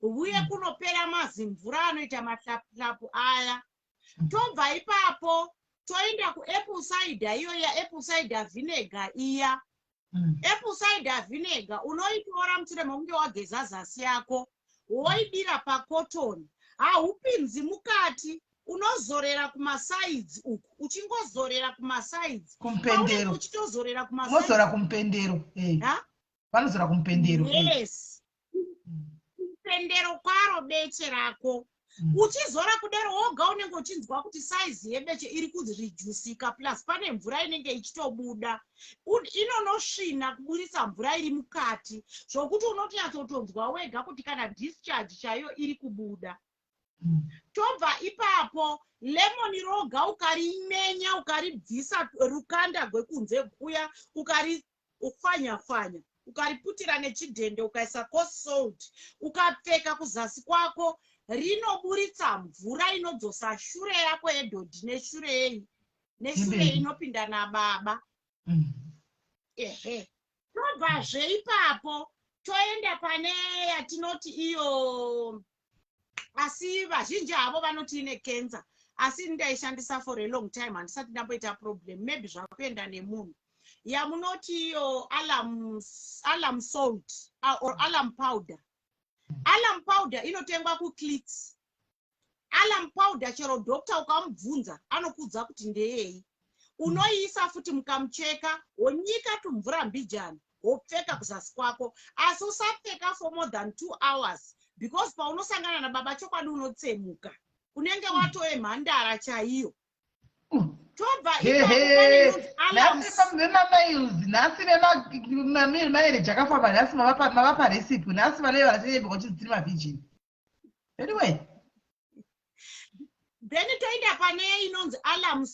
Speaker 2: uye kunopera mazimvura anoita mahlapuhlapu aya. Tobva ipapo toenda kuapple cider iyo yaapple cider vinegar iya. Apple cider vinegar unoitora mushure mekunge wageza zasi yako, woidira pacotton. Haupinzi mukati, unozorera kumasides uku, uchingozorera kumasides.
Speaker 1: Kumupendero.
Speaker 2: Uchitozorera.
Speaker 1: Unozora kumupendero.
Speaker 2: Ha?
Speaker 1: Vanozora kumupendero.
Speaker 2: Yes, kumupendero kwaro beche rako. Uchizora kudero woga unenge uchinzwa kuti saizi yebeche iri kureducika, plus pane mvura inenge ichitobuda. Inonosvina kuburitsa mvura iri mukati, zvokuti unotonyatsotonzwa wega kuti kana discharge chaiyo iri kubuda. Tobva ipapo, lemon roga ukarimenya, ukaribvisa rukanda rwekunze kuya, ukarifwanya-fwanya, ukariputira nechidhende, ukaisa coarse salt, ukapfeka kuzasi kwako, rinoburitsa mvura inodzosa shure yako yedhodhi neshure yei neshure
Speaker 1: Yemberi.
Speaker 2: inopinda nababa. Ehe, tobvazve ipapo toenda pane yatinoti iyo, asi vazhinji havo vanoti ine cancer, asi ndaishandisa for a long time, handisati ndamboita problem. Maybe zvakuenda nemunhu. Yamunoti iyo alum salt or alum powder. Alum powder inotengwa kuClicks. Alum powder, chero doctor ukamubvunza anokuudza kuti ndeyei. Unoiisa futi mukamucheka, wonyika tumvura mbijana, wopfeka kuzasi kwako, asi usapfeka for more than 2 hours, because paunosangana nababa, chokwadi unotsemuka, unenge watove mhandara chaiyo. Tobva ipapo pane inonzi alum
Speaker 1: Nhasi vemamiles, nhasi vemamarriage akafamba, nhasi mavapa recipe. Nhasi vanenge vachiyemba vachinzi tiri mavirgin anyway.
Speaker 2: Then toenda pane inonzi alum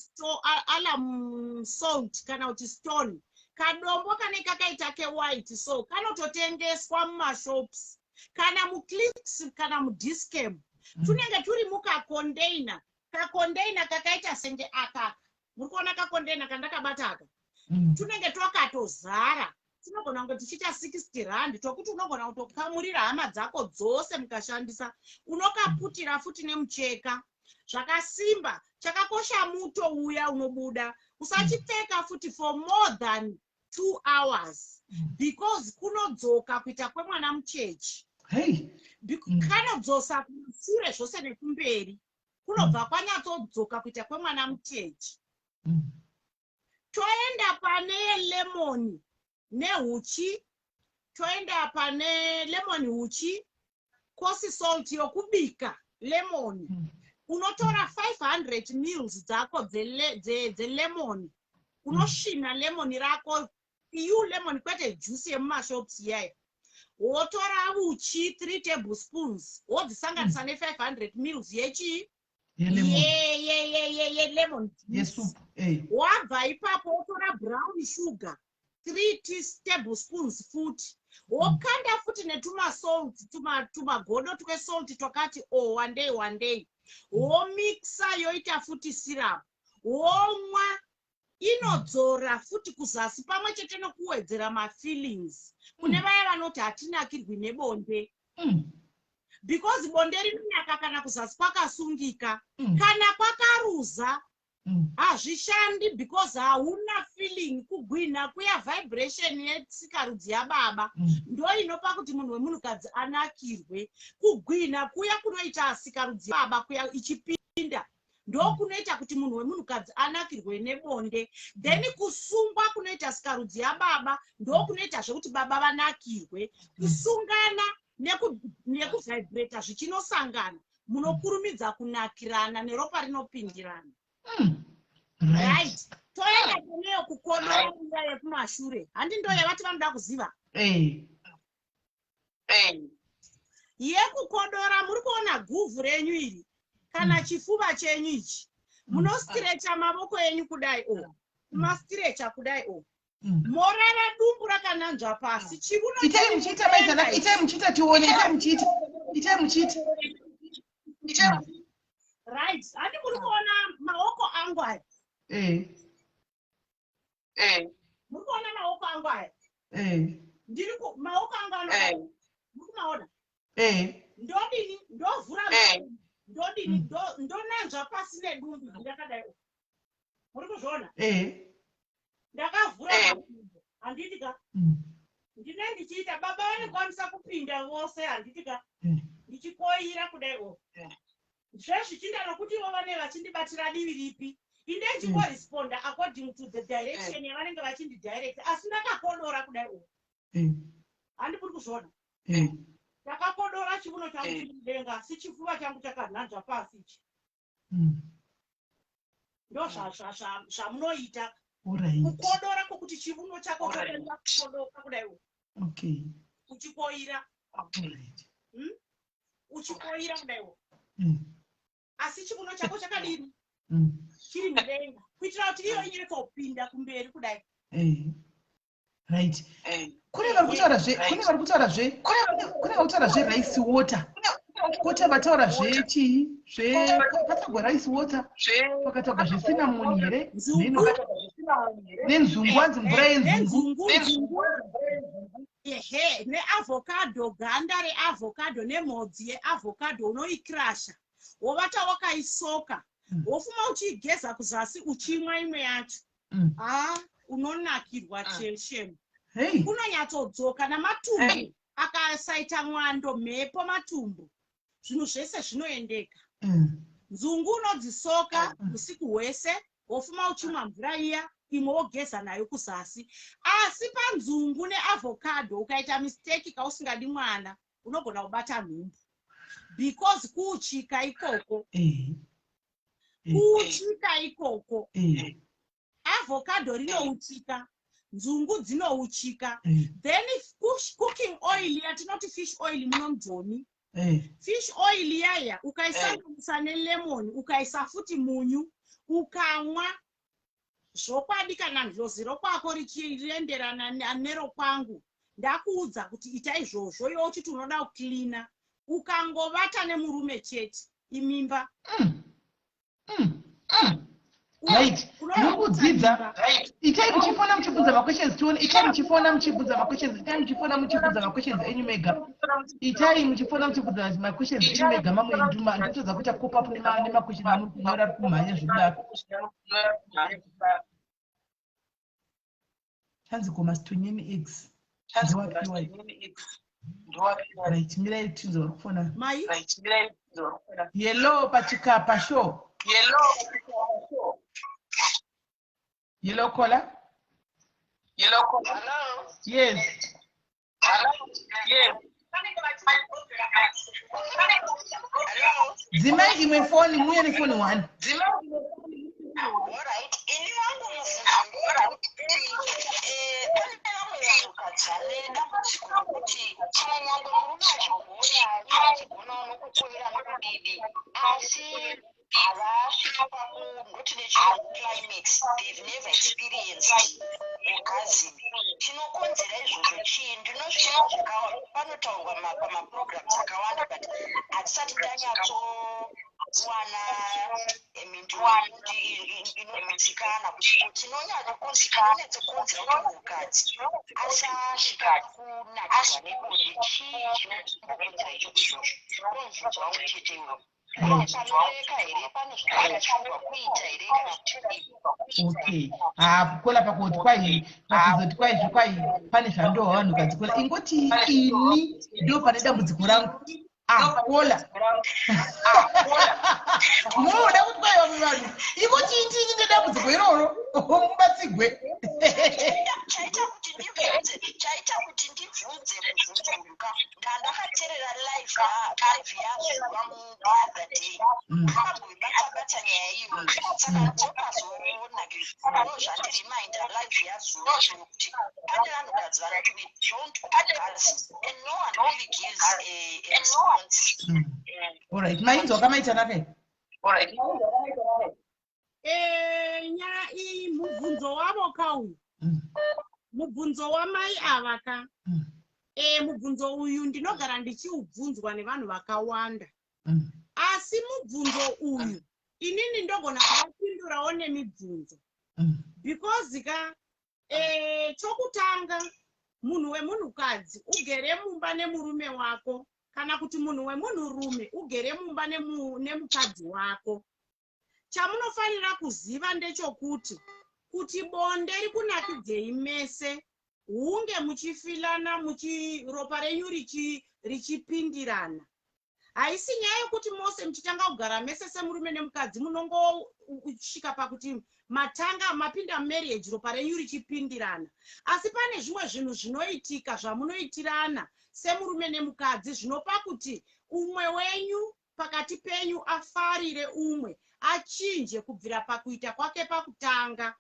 Speaker 2: salt kana kuti stone, kadombo kane kakaita kewhite, so kanototengeswa mumashops kana muClicks kana muDischem. Tunenge turi mukacontainer, kacontainer kakaita senge aka. Muri kuona kacontainer kandakabata aka? Tunenge twakatozara, tinogona kunge tichiita 60 rand, tokuti unogona kutokamurira hama dzako dzose mukashandisa. Unokaputira futi nemucheka zvakasimba. Chakakosha muto uya unobuda. Usachipfeka futi for more than 2 hours because kunodzoka kuita kwemwana muchechi. Kanodzosa kumashure zvose nekumberi, kunobva kwanyatsodzoka kuita kwemwana muchechi. Toenda pane lemon nehuchi. Toenda pane lemon, huchi, coarse salt yokubika, lemon. Unotora 500 mils dzako dzelemon, unosvina lemon rako, iyu lemon, kwete juice yemumashops iyaya. Wotora uchi 3 tablespoons, wodzisanganisa ne500 mils yechii? Yelemon.
Speaker 1: Yesupu.
Speaker 2: Wabva ipapo wotora brown sugar 3 tablespoons futi, wokanda futi netumasalt, tumagodo twesalt twakati o wandei wandei, womixa, yoita futi syrup, womwa. Inodzora futi kuzasi pamwe chete nokuwedzera mafeelings kune vaya vanoti hatinakirwi nebonde, because bonde rinonaka kana kuzasi kwakasungika. Kana kwakaruza, hazvishandi because hauna feeling. Kugwinha kuya, vibration yesikarudzi yababa, ndo inopa kuti munhu wemunhukadzi anakirwe. Kugwinha kuya kunoita sikarudzi yababa kuya ichipinda, ndo kunoita kuti munhu wemunhukadzi anakirwe nebonde. Then kusungwa kunoita sikarudzi yababa ndo kunoita zvekuti baba vanakirwe. Kusungana nekuvhibrata zvichinosangana, munokurumidza kunakirana neropa rinopindirana. Right, toenda kuneyo kukodora iya yekumashure. Handi ndo yavati vanoda kuziva? Yekukodora, muri kuona guvhu renyu iri kana chifuva chenyu ichi? Munostrecha mavoko enyu kudai o, mastrecha kudai o, morara dumbu rakananzva pasi, chiuno.
Speaker 1: Itai muchiita, maizana, itai muchiita tione. Itai muchiita, itai muchiita.
Speaker 2: Right, handi muri kuona maoko angu aya? Muri kuona maoko angu aya? Ndiri maoko angu ano, muri kumaona? Ndodini? Ndovhura, ndodini? Ndonanzva pasi nedumbu ndakadai. Muri kuzviona? Ndakavhura makumbo, handiti ka? Ndine ndichiita, baba vanokwanisa kupinda vose, handiti ka? Ndichikoira kudai o, zvezvichinda nokuti ivo vane vachindibatira divi ripi, inde ndichikoresponda according to the direction yavanenge vachindidirect, asi ndakakodora kudai o. Handi muri kuzviona? Ndakakodora, chiuno changu chiri mudenga, asi chifuva changu chakanhanzva pasi ichi. Ndo zvamunoita. Kukodora kwokuti chiuno chako choenda kukodoka kudai o, uchikoira. Uchikoira kudai o, asi chiuno chako chakadini? Chiri mudenga, kuitira kuti iyo inyatsopinda kumberi kudai.
Speaker 1: Right, kune vari kutaura zverice water, kota vataura zvechii, zve patagwa rice water, pakatagwa zvecinnamon here?
Speaker 2: Nzungu.
Speaker 1: Nenzungu, hanzi mvura yenzungu.
Speaker 2: Nenzungu, nzungu, ehe, neavocado, ganda reavocado nemhodzi yeavocado. Unoikrasha, wovata wakaisoka, wofuma uchiigeza kuzasi, uchimwa imwe yacho. Ha, unonakirwa shame. Unonyatsodzoka namatumbu akasaita mwando, mhepo, matumbu, zvinhu zvese zvinoendeka. Nzungu unodzisoka usiku hwese, wofuma uchimwa mvura iya, imwe wogeza nayo kuzasi. Asi panzungu neavocado, ukaita mistake kausingadi mwana, unogona kubata nhumbu because kuuchika ikoko. Kuuchika ikoko. Avocado rinouchika, nzungu dzinouchika. Then cooking oil yatinoti fish oil muno mujoni, fish oil yaya, ukaisanganisa nelemon, ukaisa futi munyu, ukamwa, zvokwadi kana ndlozi rokwako richienderana nerokwangu, ndakuudza kuti ita izvozvo. Iwe uchiti unoda kucleana, ukangovata nemurume chete, imimba.
Speaker 1: Right, muri kudzidza. Itai muchifona muchibvunza maquestions tione. Itai muchifona muchibvunza maquestions. Itai muchifona muchibvunza maquestions enyu mega. Itai muchifona muchibvunza maquestions enyu mega. Mamwe nduma ndotodza kuita cop up nemaquestions amuri kunyora ari kumhanya zvekudaro. Hanzi komasitonyeni eggs ndowapiwa. Right, mirai tinzwa vari kufona.
Speaker 2: Mai.
Speaker 1: Yellow pachikapa show. Yellow caller.
Speaker 5: Hello.
Speaker 1: Yes.
Speaker 5: Hello.
Speaker 1: Dzimai imwe foni, muuye nefoni one.
Speaker 4: Alright, ini wangu mubvunzo ndewekuti pane vamwe vanhukadzi vane dambudziko rokuti chimwe nyangwe murume achigona, iye achigonawo nokukoira nokudidi, asi havasviki pakundoti nechirungu climax. They've never experienced orgasm. Chinokonzera izvozvo chii? Ndinozviona panotaurwa pamaprograms akawanda, but hatisati tanyatsowana mhinduro inogutsikana kuti chinonyatsokonzera kuti munhukadzi asasvika kunakirwa nebonde chii. Chinombokonzera icho izvozvo? Ndomubvunzo wangu chete iwoyo. Panoreka here? Pane zvaakachirwa kuita here kana kuti kudii?
Speaker 1: Okay, ha, caller, pakuti kwai, pakuzoti kwaizvo kwai pane zvandohwa vanhukadzi. Caller, ingoti ini ndo pane dambudziko rangu. Ah, caller, munoda kuti kwai vamwe vanhu ingoti indini nedambudziko iroro mubatsigwe.
Speaker 4: Chaita kuti ndibvunze mubvunzo uyu ka, ndandakateerera live yazuva the other day. Akamboibata-bata nyaya iyoyo, saka ndopazonakirwa zvandireminder live yazuva iyoyo kuti pane vanhukadzi vanoti we don't orgasm and no one really gives a response.
Speaker 1: Alright, mainzwa kamaita nakai.
Speaker 2: Nyaya iyi, mubvunzo wavo kauyu, mubvunzo wamai ava ka, mubvunzo uyu ndinogara ndichiubvunzwa nevanhu vakawanda, asi mubvunzo uyu inini ndogona kuvapindurawo nemibvunzo, because ka chokutanga, munhu wemunhukadzi ugere mumba nemurume wako, kana kuti munhu wemunhurume ugere mumba nemukadzi wako, chamunofanira kuziva ndechokuti kuti bonde rikunakidzei mese, hunge muchifilana, ropa renyu richipindirana. Haisi nyaya yekuti mose muchitanga kugara mese semurume nemukadzi munongosvika pakuti matanga mapinda mumarriage ropa renyu richipindirana, asi pane zvimwe zvinhu zvinoitika zvamunoitirana semurume nemukadzi zvinopa kuti umwe wenyu pakati penyu afarire umwe, achinje kubvira pakuita kwake pakutanga.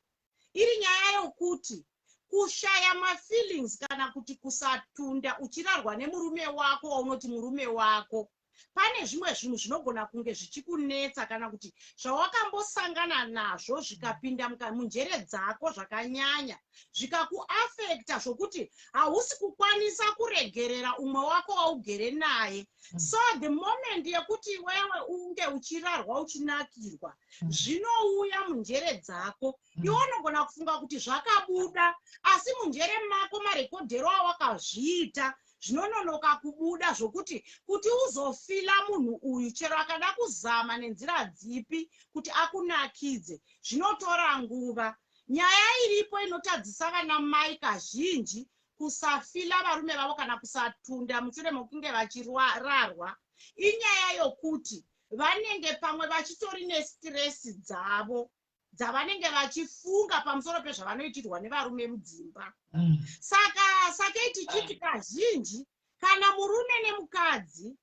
Speaker 2: Iri nyaya yokuti kushaya mafeelings kana kuti kusatunda uchirarwa nemurume wako waunoti murume wako, pane zvimwe zvinhu zvinogona kunge zvichikunetsa kana kuti zvawakambosangana nazvo zvikapinda munjere dzako zvakanyanya, zvikakuafecta zvokuti hausi kukwanisa kuregerera umwe wako waugere naye. So the moment yekuti iwewe unge uchirarwa uchinakirwa, zvinouya munjere dzako. Iwe unogona kufunga kuti zvakabuda, asi munjere mako marekodhero awakazviita zvinononoka kubuda, zvokuti kuti uzofila munhu uyu, chero akada kuzama nenzira dzipi kuti akunakidze, zvinotora nguva. Nyaya iripo inotadzisa vana mai kazhinji kusafila varume vavo kana kusatunda mushure mekunge vachirarwa inyaya yokuti vanenge pamwe vachitori nestress dzavo dzavanenge vachifunga pamusoro pezvavanoitirwa nevarume mudzimba. Saka sakei tichiti kazhinji kana murume nemukadzi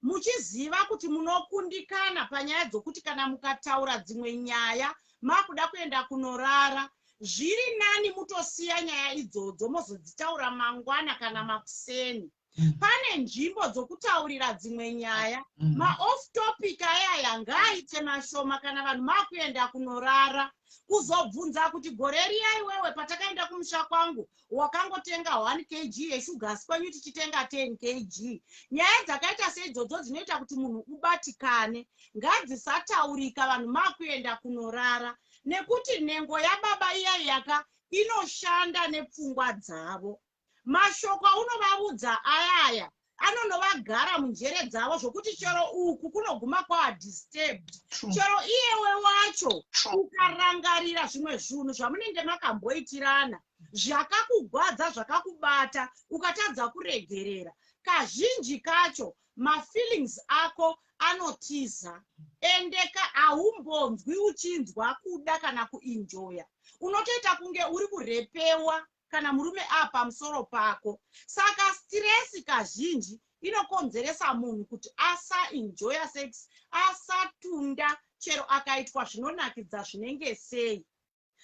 Speaker 2: muchiziva kuti munokundikana panyaya dzokuti kana mukataura dzimwe nyaya makuda kuenda kunorara, zviri nani mutosiya nyaya idzodzo, mozodzitaura mangwana kana makuseni. Pane nzvimbo dzokutaurira dzimwe nyaya. Maoff topic ayaya ngaaite mashoma kana vanhu makuenda kunorara. Kuzobvunza kuti gore riya iwewe patakaenda kumusha kwangu wakangotenga 1 kg yeshuga, asi kwenyu tichitenga 10 kg, nyaya dzakaita seidzodzo dzinoita kuti munhu ubatikane ngadzisataurika vanhu makuenda kunorara. Nekuti nhengo yababa iya yaka inoshanda nepfungwa dzavo. Mashoko aunovaudza ayaya anonovagara munjere dzavo zvokuti chero uku kunoguma kwaadisturbed. Chero iyewe wacho ukarangarira zvimwe zvinhu zvamunenge makamboitirana zvakakugwadza, zvakakubata, ukatadza kuregerera, kazhinji kacho mafeelings ako anotiza, endeka haumbonzwi uchinzwa kuda kana kuenjoya. Unotoita kunge uri kurepewa kana murume apamusoro pako. Saka stress kazhinji inokonzeresa munhu kuti asaenjoya sex, asatunda chero akaitwa zvinonakidza zvinenge sei.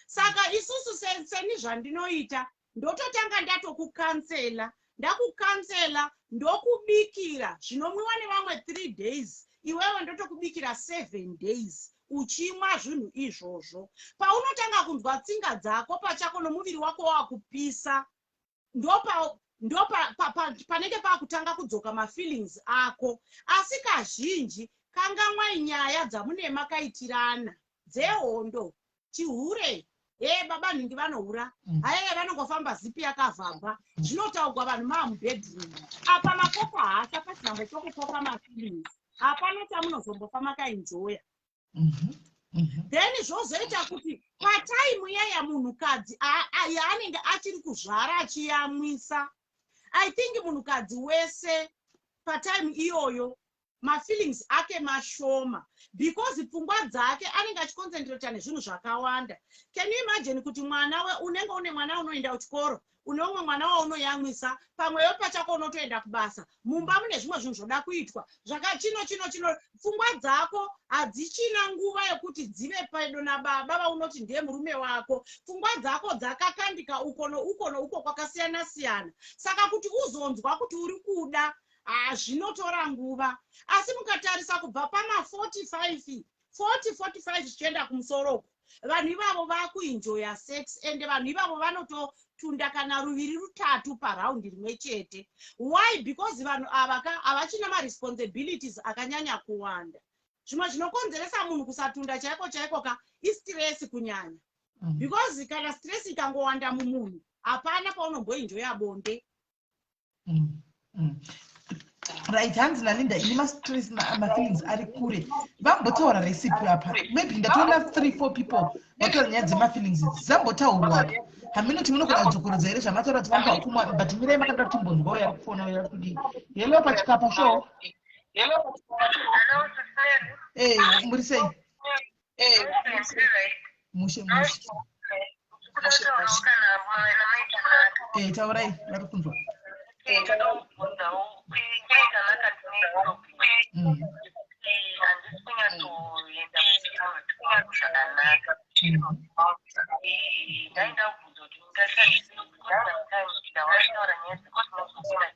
Speaker 2: Saka isusu seni zvandinoita, ndototanga ndatokukansela, ndakukansela, ndokubikira zvinomwiwa nevamwe 3 days, iwewe ndotokubikira 7 days uchimwa zvinhu izvozvo. Paunotanga kunzwa tsinga dzako pachako nomuviri wako wakupisa, ndopa ndo panenge pakutanga kudzoka mafeelings ako. Asi kazhinji kangamwai nyaya dzamune makaitirana dzehondo, chihure, e baba nhingi vanohura, haye vanongofamba zipi yakavhagwa, zvinotaugwa vanhu maa mubedroom apa makopa hasa pasina mbochokukopa mafeelings, hapana chamunozombofa makaenjoya. Then zvozoita kuti patime iyaya munhukadzi yaanenge achiri kuzvara achiyamwisa, I think munhukadzi wese patime iyoyo mafeelings ake mashoma, because pfungwa dzake anenge achiconcentrata nezvinhu zvakawanda. Can you imagine kuti mwana unenge une mwana unoenda kuchikoro, une umwe mwana waunoyamwisa, pamwewo pachako unotoenda kubasa, mumba mune zvimwe zvinhu zvoda kuitwa, zvaka chino chino chino, pfungwa dzako hadzichina nguva yekuti dzive pedo nababa vaunoti ndiye murume wako. Pfungwa dzako dzakakandika uko nouko nouko kwakasiyana siyana. Saka kuti uzonzwa kuti uri kuda, hazvinotora nguva. Asi mukatarisa kubva pama45, 40, 45 zvichienda kumusoro uko, vanhu ivavo vakuenjoya sex, ende vanhu ivavo vanototunda kana ruviri rutatu paraundi rimwe chete. Why? Because vanhu ava ka havachina maresponsibilities akanyanya kuwanda. Zvimwe zvinokonzeresa munhu kusatunda chaiko chaiko ka istress kunyanya, because kana stress ikangowanda mumunhu, hapana paunomboenjoya bonde.
Speaker 1: Right, hanzi naLinda, ini mastress, mafeelings ari kure. Vambotaura recipe apa, maybe ndatoona three four people vataura nyaya dzemafeelings idzi dzambotaurwa apa. Haminoti munogona kudzokorodza here zvamataura kuti vamba kumwa? But mirai makada timbonzwa uya kufona uya kudii. Hello, paChikapa Show. Eh, muri sei? Mushe mushe. Eh, taurai, vari kunzwa.
Speaker 5: Handisi kunyatsoenda zvakanaka. Ndaida kubvunza kuti ndingashandisa, sometimes ndawataura nyaya dzekuti unozobuda,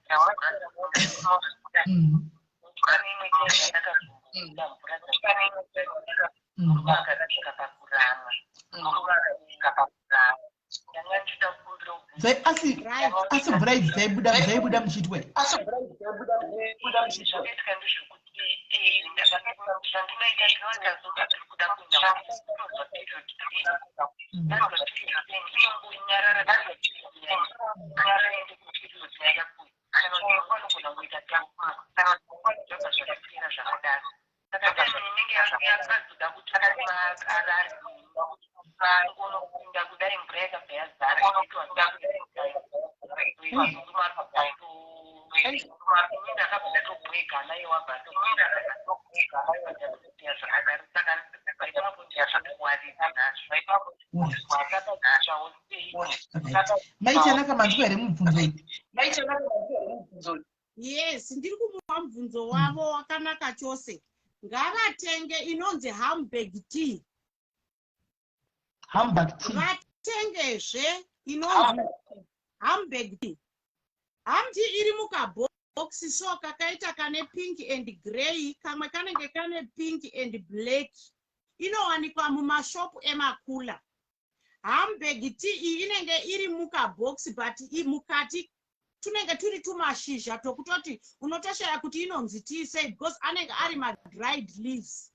Speaker 5: pane imwe time yandakazobuda mvura, murume akasvika pakurama. Ndanga ndichida kukumbira.
Speaker 1: Asi mvura idzi dzaibuda muchiitwe?
Speaker 5: Zvakaitika ndezvekuti zvandinoita, ndinoita zonga tiri kuda kuenda kunozwa period pain, ndanzwa period pain inongonyarara, ende kuperiod kana kuti vanogona kuita zvabva zvakapera zvakadaro. Saka time inenge yakazoda kuti arare, ngonopinda kudai, mvura yakabva yazara, murume ndakabva ndatobwega naiye wabva zvakadaro. Saka ipapo ndazvakuwarira nazvo.
Speaker 1: Maichanaka, manzwa here mubvunzo iyi?
Speaker 2: Yes, ndiri kumupa mubvunzo wavo wakanaka chose. Ngavatenge inonzi Hamburg tea.
Speaker 1: Hamburg tea.
Speaker 2: Vatengezve inonzi Hamburg tea. Ham tea iri mukabhokisi so kakaita kane pink and grey, kamwe kanenge kane pink and black. Inowanikwa mumashopu emakula. Hamburg tea iyi inenge iri mukabhokisi, but mukati tunenge turi tumashizha tokutoti unotoshaya kuti inonzi tea sei, because anenge ari madried leaves.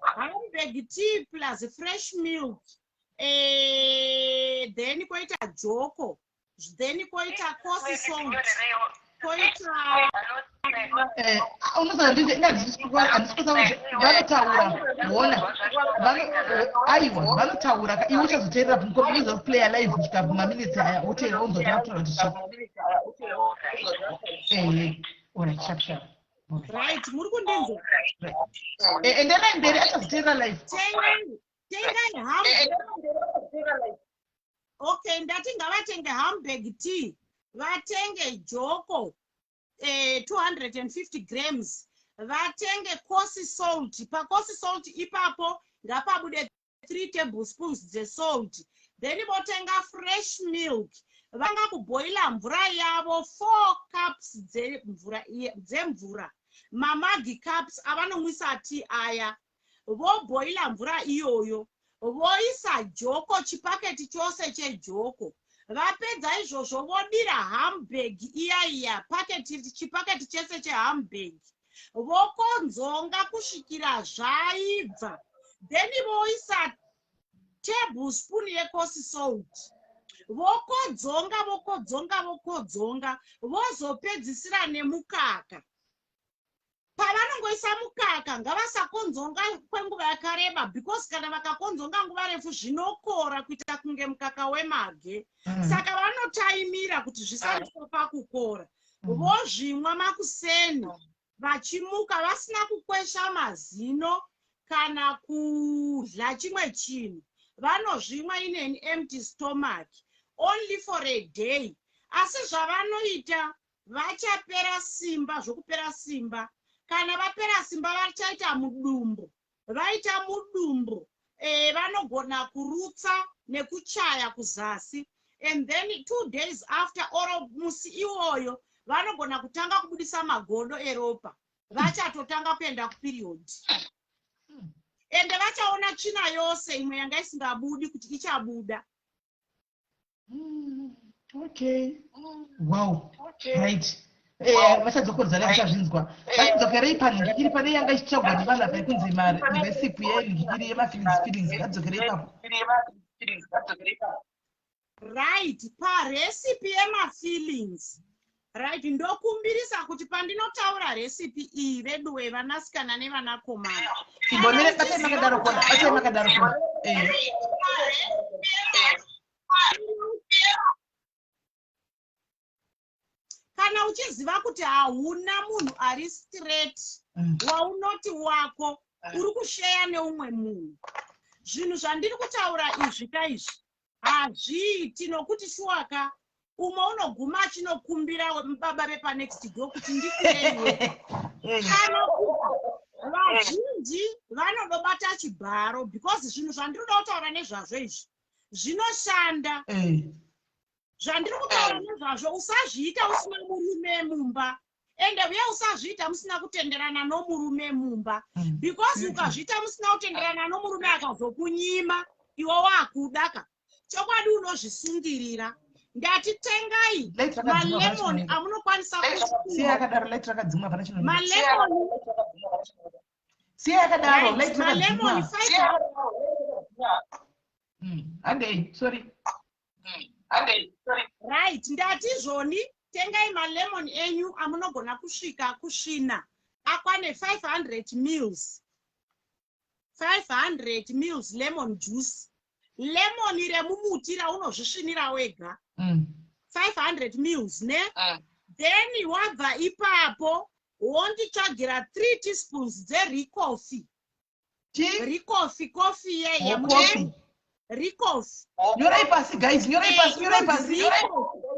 Speaker 2: Hamburg tea plus fresh milk. Then koita joko, then koita coarse salt, koita
Speaker 1: Unoziva, handisi vanotaura, hona, aiwa, vanotaura ka. Iwe uchazoteerera, uzoplaya live kusvika maminitsi aya, woteerera, unzwa kuti vanotaura kuti chii. Ehe, alright, sharp sharp.
Speaker 2: Right, muri kundinzwa?
Speaker 1: Enderai mberi, achazoteerera live.
Speaker 2: Tengai ham. Okay, ndati ngavatenge Hamburg tea, vatenge joko 250 grams, vatenge coarse salt. Pacoarse salt ipapo ngapabude 3 tablespoons dzesalt. Then votenga fresh milk, vanga kubhoila mvura yavo, 4 cups dzemvura, maMaggi cups avanomwisa tea aya. Vobhoila mvura iyoyo, voisa joko, chipaketi chose chejoko. Vapedza izvozvo, vodira Hamburg iya iya, paketi, chipaketi chese cheHamburg, vokonzonga kusvikira zvaibva. Then voisa tablespoon yecoarse salt, vokodzonga, vokodzonga, vokodzonga, vozopedzisira nemukaka. Pavanongoisa mukaka, ngavasakonzonga kwenguva yakareba, because kana vakakonzonga nguva refu zvinokora kuita kunge mukaka wemage. Saka vanotaimira kuti zvisaiswa pakukora. Vozvimwa makuseni vachimuka, vasina kukwesha mazino kana kudya chimwe chinhu. Vanozvimwa in an empty stomach, only for a day. Asi zvavanoita, vachapera simba zvokupera simba. Kana vapera simba, vachaita mudumbu. Vaita mudumbu, vanogona kurutsa nekuchaya kuzasi, and then 2 days after or musi iwoyo vanogona kutanga kubudisa magodo eropa. Vachatotanga kuenda kuperiod, ende vachaona tsvina yose imwe yanga isingabudi kuti ichabuda.
Speaker 1: Okay, wow, right. Vachadzokorodza, vachazvinzwa. Ngatidzokerei panhingikiri, pane yanga ichitsvagwa nevanhu apa, yekunzi recipe yenhingikiri yemafeelings. Feelings, ngatidzokerei ipapo.
Speaker 2: Right, parecipe yemafeelings, right, ndokumbirisa kuti pandinotaura recipe iyi, veduwe, vanasikana nevanakomana,
Speaker 1: Imbomire, batai makadaro kona, batai makadaro kona.
Speaker 2: Kana uchiziva kuti hauna munhu ari straight waunoti wako, uri kusheya neumwe munhu, zvinhu zvandiri kutaura izvi kaizvi hazviiti, nokuti shuwaka umwe unoguma achinokumbira baba vepanext door kuti ndikureiwe. Kana kuti vazhinji vanodobata chibharo, because zvinhu zvandiri kuda kutaura nezvazvo izvi zvinoshanda. Zvandiri kutaura nezvazvo, usazviita usina murume mumba, ende uye usazviita musina kutenderana nomurume mumba, because ukazviita musina kutenderana nomurume, akazokunyima iwe wakuda ka, chokwadi unozvisungirira. Ndati tengai
Speaker 1: Light rakadzimwa, hapana
Speaker 2: malemon
Speaker 1: chinooneka.
Speaker 2: amunokwanisa
Speaker 1: Siya yakadaro, light rakadzimwa, hapana chinooneka.
Speaker 2: Malemon.
Speaker 1: Siya yakadaro.
Speaker 2: Right,
Speaker 1: Light
Speaker 2: malemon
Speaker 1: rakadzimwa.
Speaker 2: 5
Speaker 1: Handei, sorry.
Speaker 2: Right, ndati zvoni tengai malemon enyu amunogona kusvika kusvina akwane 500 mils, 500 mils lemon juice, lemon remumuti raunozvisvinira wega, 500 mils ne. Then wabva ipapo, wonditsvagira 3 teaspoons dzeRicoffee.
Speaker 1: Chi?
Speaker 2: Ricoffee, coffee yeye.
Speaker 1: Oh, coffee.
Speaker 2: Ricoffee.
Speaker 1: Nyorai pasi, guys, nyorai pasi, nyorai pasi.
Speaker 2: Ricoffee.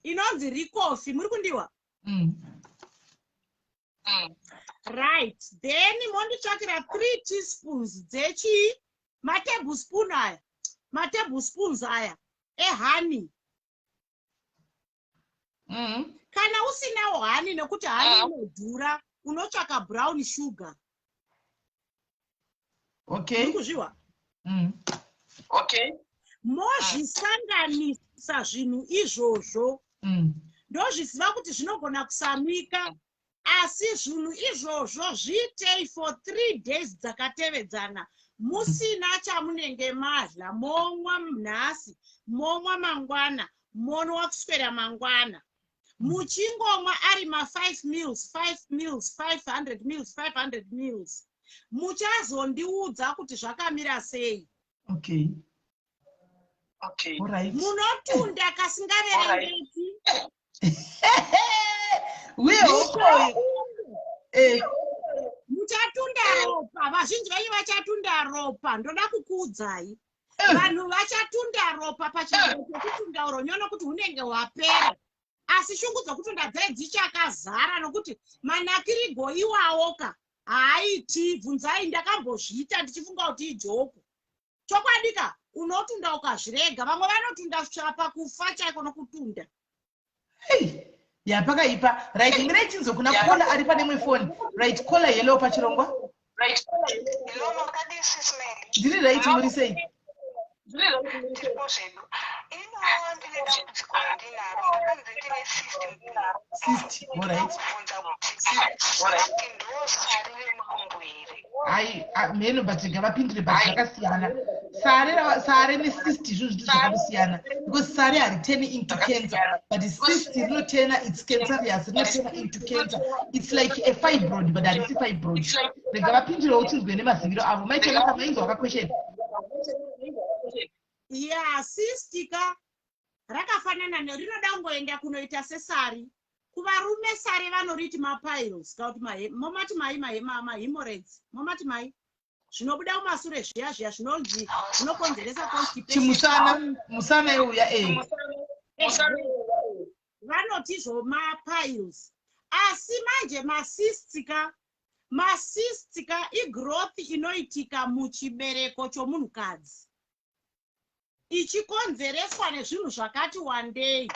Speaker 2: Inonzi Ricoffee, muri kundiwa?
Speaker 1: Mm.
Speaker 2: Right, then monditsvakira 3 teaspoons dzechii, matablespoon aya, matablespoons aya ehoney. Kana usinawo honey, nekuti honey inodhura, unotsvaka brown sugar.
Speaker 1: Okay.
Speaker 2: Muri kuzviwa?
Speaker 1: Mm.
Speaker 2: Mozvisanganisa zvinhu izvozvo. Ndozviziva kuti zvinogona kusamwika. Asi zvinhu izvozvo zviitei for 3 days dzakatevedzana musina chamunenge madla. Momwa nhasi, momwa mangwana, monwa kuswera mangwana, muchingomwa ari ma5 mils, 5 mils, 500 mils, 500 mils. Muchazondiudza kuti zvakamira sei.
Speaker 1: Okay, alright.
Speaker 2: Munotunda kasingaverengeki.
Speaker 1: Uye hokoyo.
Speaker 2: Muchatunda ropa. Vazhinji venyu vachatunda ropa. Ndoda kukuudzai, vanhu vachatunda ropa pachinzvimbo chekutunda uronyo, nokuti hunenge hwapera, asi shungu dzokutunda dzai dzichakazara, nokuti manakirigo iwawo ka haaiti. Bvunzai, ndakambozviita ndichifunga kuti ijoke. Chokwadi ka, unotunda ukazvirega. Vamwe vanotunda kusvika pakufa chaiko nokutunda.
Speaker 1: Hey, ya, pakaipa. Right, mirai chinzo kuna caller ari pane imwe foni. Right, caller, hello pachirongwa.
Speaker 4: Hello, makadii, Sis Melly?
Speaker 1: Ndiri right, muri sei?
Speaker 4: Tiripo zvedu. Ino ndine dambudziko randinaro. Ndakanzi ndine cyst.
Speaker 1: Cyst, alright.
Speaker 4: Kubvunza kuti cyst ndo sari remudumbu here?
Speaker 1: Hai, mheno, but ngavapindure. But zvakasiyana. Sare necyst zvinhu zviti zvakatosiyana, because sare hariturni into cancer, but cyst rinotena, it's cancerous, rinotena into cancer. It's like a fibroid, but harisi fibroid. Rega vapindirewo uchinzwe nemaziviro avo. Maichanaka, mainzwa kaquestion?
Speaker 2: Ya, cyst ka rakafanana nerinoda kungoenda kunoita sesari. Kuvarume sare vanoriti mapiles, kana kuti momati mai mahemorrhoids, momati mai zvinobuda kumasure zviya zviya zvinonzi zvinokonzeresa constipation.
Speaker 1: Chimusana, musana iuya e.
Speaker 2: Vanotizvo mapiles, asi manje macysts ka, macysts ka igrowth inoitika muchibereko chomunhukadzi, ichikonzereswa nezvinhu zvakati wandei.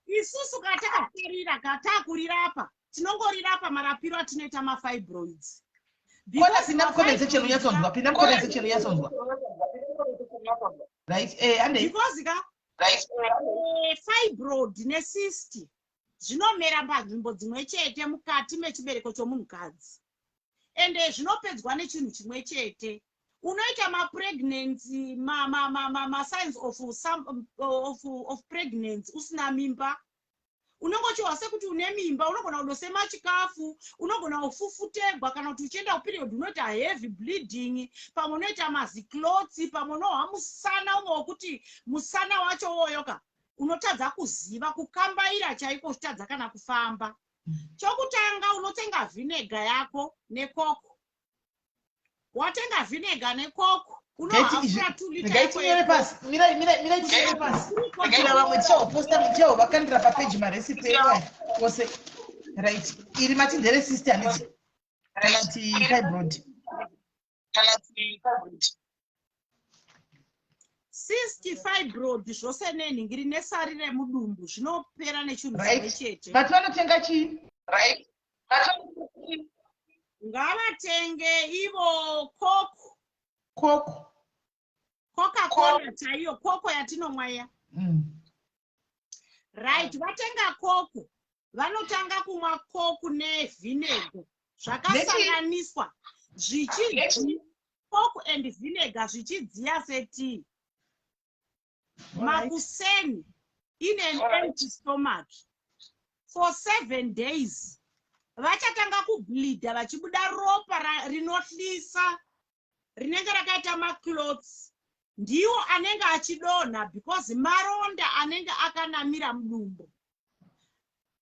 Speaker 2: Isusu katakafarira katakurirapa, tinongorirapa marapiro atinoita mafibroids.
Speaker 1: Kona, pinda mucomment section unyatsonzwa. Pinda mucomment section unyatsonzwa. Right, andei.
Speaker 2: Because ka fibroid necyst zvinomera panzvimbo dzimwe chete mukati mechibereko chomunhukadzi, ende zvinopedzwa nechinhu chimwe chete. Unoita mapregnancy, masigns of pregnancy usina mimba. Unenge uchihwa sekuti une mimba. Unogona kudosema chikafu, unogona kufufutegwa, kana kuti uchienda kuperiod unoita heavy bleeding, pamwe unoita maziclots, pamwe unohwa musana umwe wekuti musana wacho woyoka unotadza kuziva kukambaira chaiko, uchitadza kana kufamba. Chokutanga, unotenga vinegar yako neCoke. Watenga vinegar neCoke, unohafura 2 litre.
Speaker 1: Regai tinyore pasi. Mirai, mirai, mirai, tinyore pasi kuitira vamwe tichahoposta, tichahovakandira papeji marecipe edu aya ose. Right, iri mati ndere cyst, handiti, kana ti fibroid?
Speaker 2: Cyst, fibroid, zvose nenhingiri nesari remudumbu zvinopera nechinhu chimwe chete.
Speaker 1: Vati vanotenga chii?
Speaker 2: Ngavatenge ivo Coke.
Speaker 1: Coke.
Speaker 2: Coca Cola chaiyo, Coke yatinomwa iya. Right, vatenga Coke, vanotanga kumwa Coke nevinegar zvakasanganiswa zvichidzi, Coke and vinegar zvichidziya setii, makuseni in an empty stomach for 7 days. Vachatanga kubleeda vachibuda ropa rinohlisa rinenge rakaita maclots. Ndiwo anenge achidonha because maronda anenge akanamira mudumbu.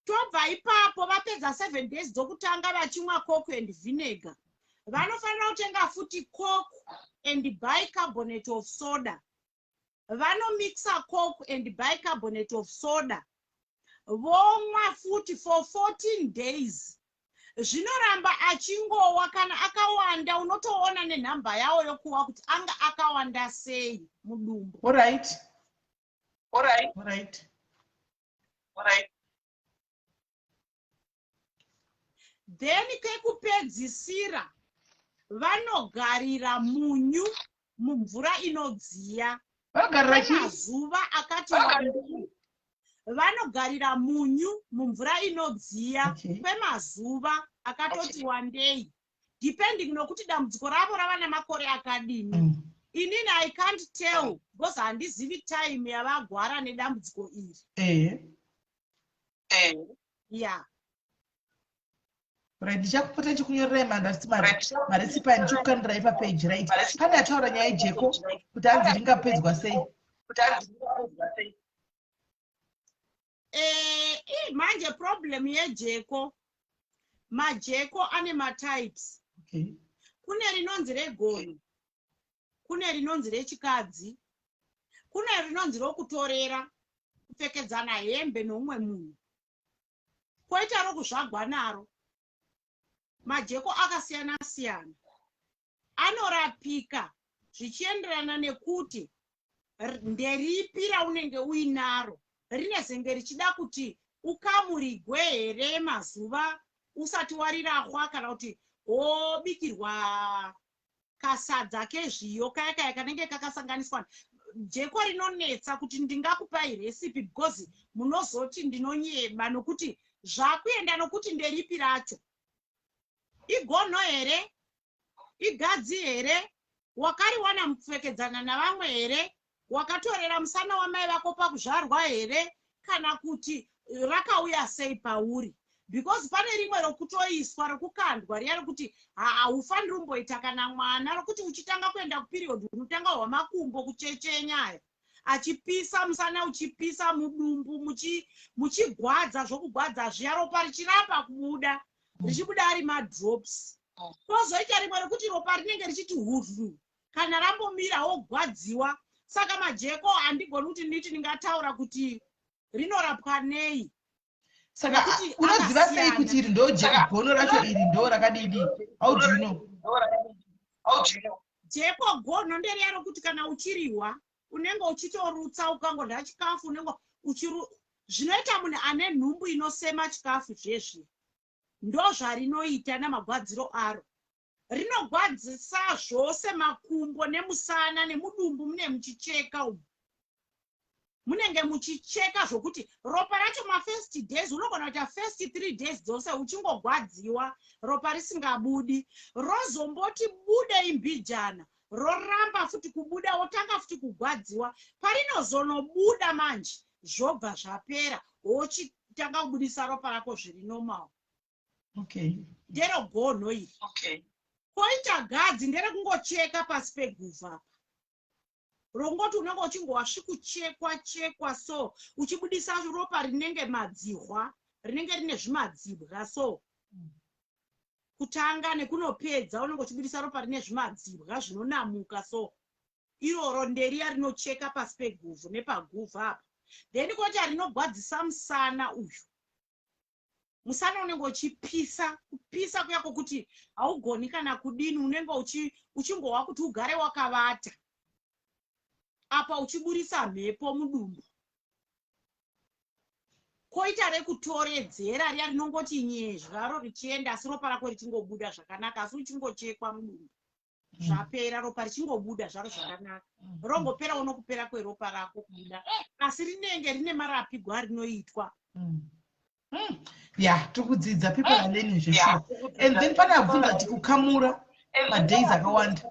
Speaker 2: Tobva ipapo, vapedza 7 days dzokutanga vachimwa Coke and vinegar, vanofanira kutenga futi Coke and bicarbonate of soda. Vanomixa Coke and bicarbonate of soda, vomwa futi for 14 days. Zvinoramba achingowa. Kana akawanda, unotoona nenhamba yawo yokuwa kuti anga akawanda sei mudumbu.
Speaker 1: Alright.
Speaker 2: Then kekupedzisira, vanogarira munyu mumvura inodziya
Speaker 1: Vanogarira chii?
Speaker 2: kwemazuva akati wandei. Vanogarira munyu mumvura inodziya kwemazuva akatoti wandei, depending nokuti dambudziko ravo rava namakore akadini. Inini I can't tell because handizivi time yavagwara nedambudziko iri. Ya.
Speaker 1: Right, ndichakupota ndichikunyorerai mandati marecipe ndichikukandirai papage. Right, pane ataura nyaya yejeko kuti hanzi ringapedzwa sei?
Speaker 2: Manje problem yejeko, majeko ane matypes. Kune rinonzi regono, kune rinonzi rechikadzi, kune rinonzi rokutorera, kupfekedzana hembe noumwe munhu, kwoita rokuzvagwa naro. Majeko akasiyana siyana, anorapika zvichienderana nekuti nderipi raunenge uinaro. Rinezenge richida kuti ukamurigwe here mazuva usati warirahwa, kana kuti wobikirwa kasadza kezviyo kaya kaya kanenge kakasanganiswa. Jeko rinonetsa kuti ndingakupai recipe, because munozoti ndinonyeba, nokuti zvakuenda nokuti nderipi racho, igono here, igadzi here, wakariwana mupfekedzana navamwe here, wakatorera musana wamai vako pakuzvarwa here, kana kuti rakauya sei pauri. Because pane rimwe rokutoiswa, rokukandwa riya, rokuti haufaniri umboita kana mwana, rokuti uchitanga kuenda kuperiod unotanga hwamakumbo kuchechenya aya achipisa, musana uchipisa, mudumbu muchigwadza zvokugwadza zviya, ropa richiramba kubuda, richibuda ari madrops. Kwozoita rimwe rekuti ropa rinenge richiti hurru kana rambomira, wogwadziwa. Saka majeko handigoni kuti nditi ndingataura kuti rinorapwa nei.
Speaker 1: Saka unoziva sei kuti iri ndo gono racho, iri ndo rakadidi? How do you know?
Speaker 2: Jeko gono nderiya rokuti kana uchirihwa unenge uchitorutsa, ukangodya chikafu unenge uchiru, zvinoita munhu ane nhumbu inosema chikafu zvezvi, ndo zvarinoita namagwadziro aro. Rinogwadzisa zvose, makumbo nemusana nemudumbu, mune muchicheka umu, munenge muchicheka zvokuti ropa racho mafirst days unogona kuita first 3 days dzose uchingogwadziwa, ropa risingabudi, rozomboti bude imbijana, roramba futi kubuda, wotanga futi kugwadziwa. Parinozonobuda manje zvobva zvapera, wochitanga kubudisa ropa rako zviri normal. Nderogonho iri. Koita gadzi, nderekungocheka pasi peguvha apa, rongoti unenge uchingowasvikuchekwa chekwa so, uchibudisa ropa rinenge madzihwa, rinenge rine zvimadzibwa so. Kutanga nekunopedza unenge uchibudisa ropa rine zvimadzibwa zvinonamuka so. Iroro nderiya rinocheka pasi peguvhu nepaguvhu apa. Then koita rinogwadzisa musana uyu. Musana unenge uchipisa, kupisa kuya kwokuti haugoni kana kudini, unenge uchingohwa kuti ugare wakavata apa uchiburisa mhepo mudumbu. Koita rekutoredzera riya rinongoti nyezvaro richienda, asi ropa rako richingobuda zvakanaka, asi uchingochekwa mudumbu. Zvapera, ropa richingobuda zvaro zvakanaka, rongoperawo nokupera kweropa rako kubuda, asi rinenge rine marapigwo arinoitwa.
Speaker 1: Ya, tiri kudzidza. People are learning zvesure. And then pane abvunza kuti kukamura madays akawanda.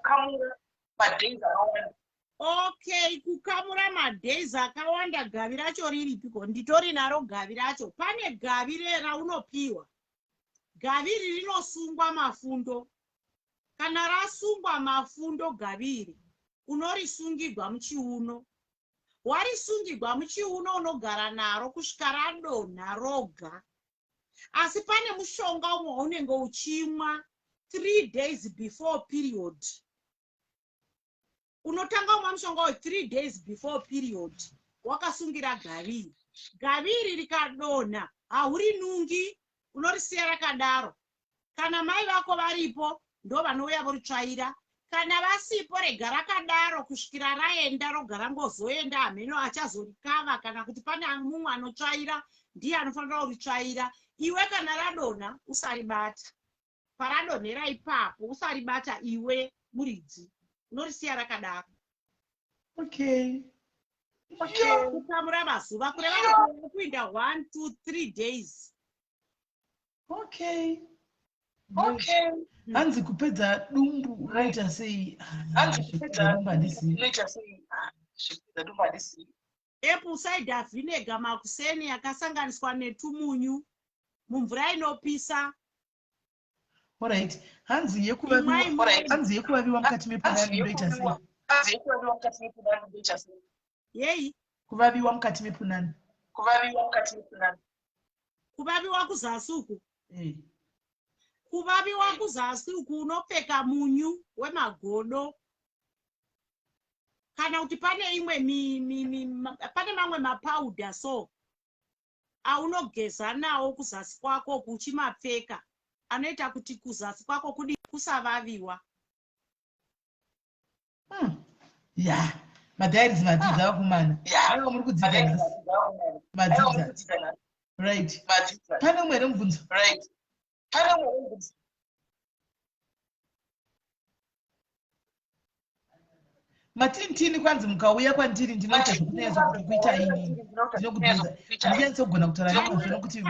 Speaker 2: Okay, kukamura madays akawanda, gavi racho riripiko? Nditori naro gavi racho. Pane gavi raunopiwa. Gavi iri rinosungwa mafundo. Kana rasungwa mafundo, gavi iri unorisungigwa muchiuno. Warisungigwa muchiuno, unogara naro kusvika radonha roga. Asi pane mushonga umwe waunenge uchimwa 3 days before period. Unotanga kumwa mushonga uyu 3 days before period wakasungira gavi iri. Gavi iri rikadonha haurinungi, unorisiya rakadaro. Kana mai vako varipo, ndo vanouya voritsvaira. Kana vasipo, rega rakadaro kusvikira raenda roga, rangozoenda, hameno achazorikava, kana kuti pane mumwe anotsvaira, ndiye anofanira kuritsvaira. Iwe kana radonha usaribata. Paradonhera ipapo usaribata iwe muridzi, unorisiya rakadaro.
Speaker 1: Okay.
Speaker 2: Kukamura mazuva kureva kuti kuinda 1 2 3 days.
Speaker 1: Okay. Okay. Hanzi kupedza dumbu unoita sei?
Speaker 5: Hanzi kupedza
Speaker 1: dumbu handizivi.
Speaker 5: Unoita sei? Zvekupedza dumbu handizivi.
Speaker 2: Apple cider vinegar makuseni yakasanganiswa netumunyu mumvura inopisa.
Speaker 1: Alright. Hanzi yekuvaviwa hanzi yekuvaviwa mukati mepunani ndoita sei?
Speaker 5: Hanzi yekuvaviwa mukati mepunani ndoita sei?
Speaker 2: Yei?
Speaker 1: Kuvaviwa mukati mepunani.
Speaker 5: Kuvaviwa mukati mepunani.
Speaker 2: Kuvaviwa kuzasi uku.
Speaker 1: Eh.
Speaker 2: Kuvaviwa kuzasi uku unopfeka munyu wemagodo. Kana kuti pane imwe mi, mi, mi, ma, pane mamwe mapauda so aunogeza nawo kuzasi kwako uku uchimapfeka anoita kuti kuzasi kwako kudi kusavaviwa.
Speaker 1: Ya, madiaries madzidza vakomana. Aiwa muri kudzidza nhasi. Madzidza. Right. Pane umwe here mubvunzo?
Speaker 5: Right. Pane umwe here mubvunzo?
Speaker 1: Matintini kwanzi mukauya kwandiri ndinoita zvekunyatsa kuti kuita ini ndinokudhonza handichanyatsogona kugona kutaura nemazvo nokuti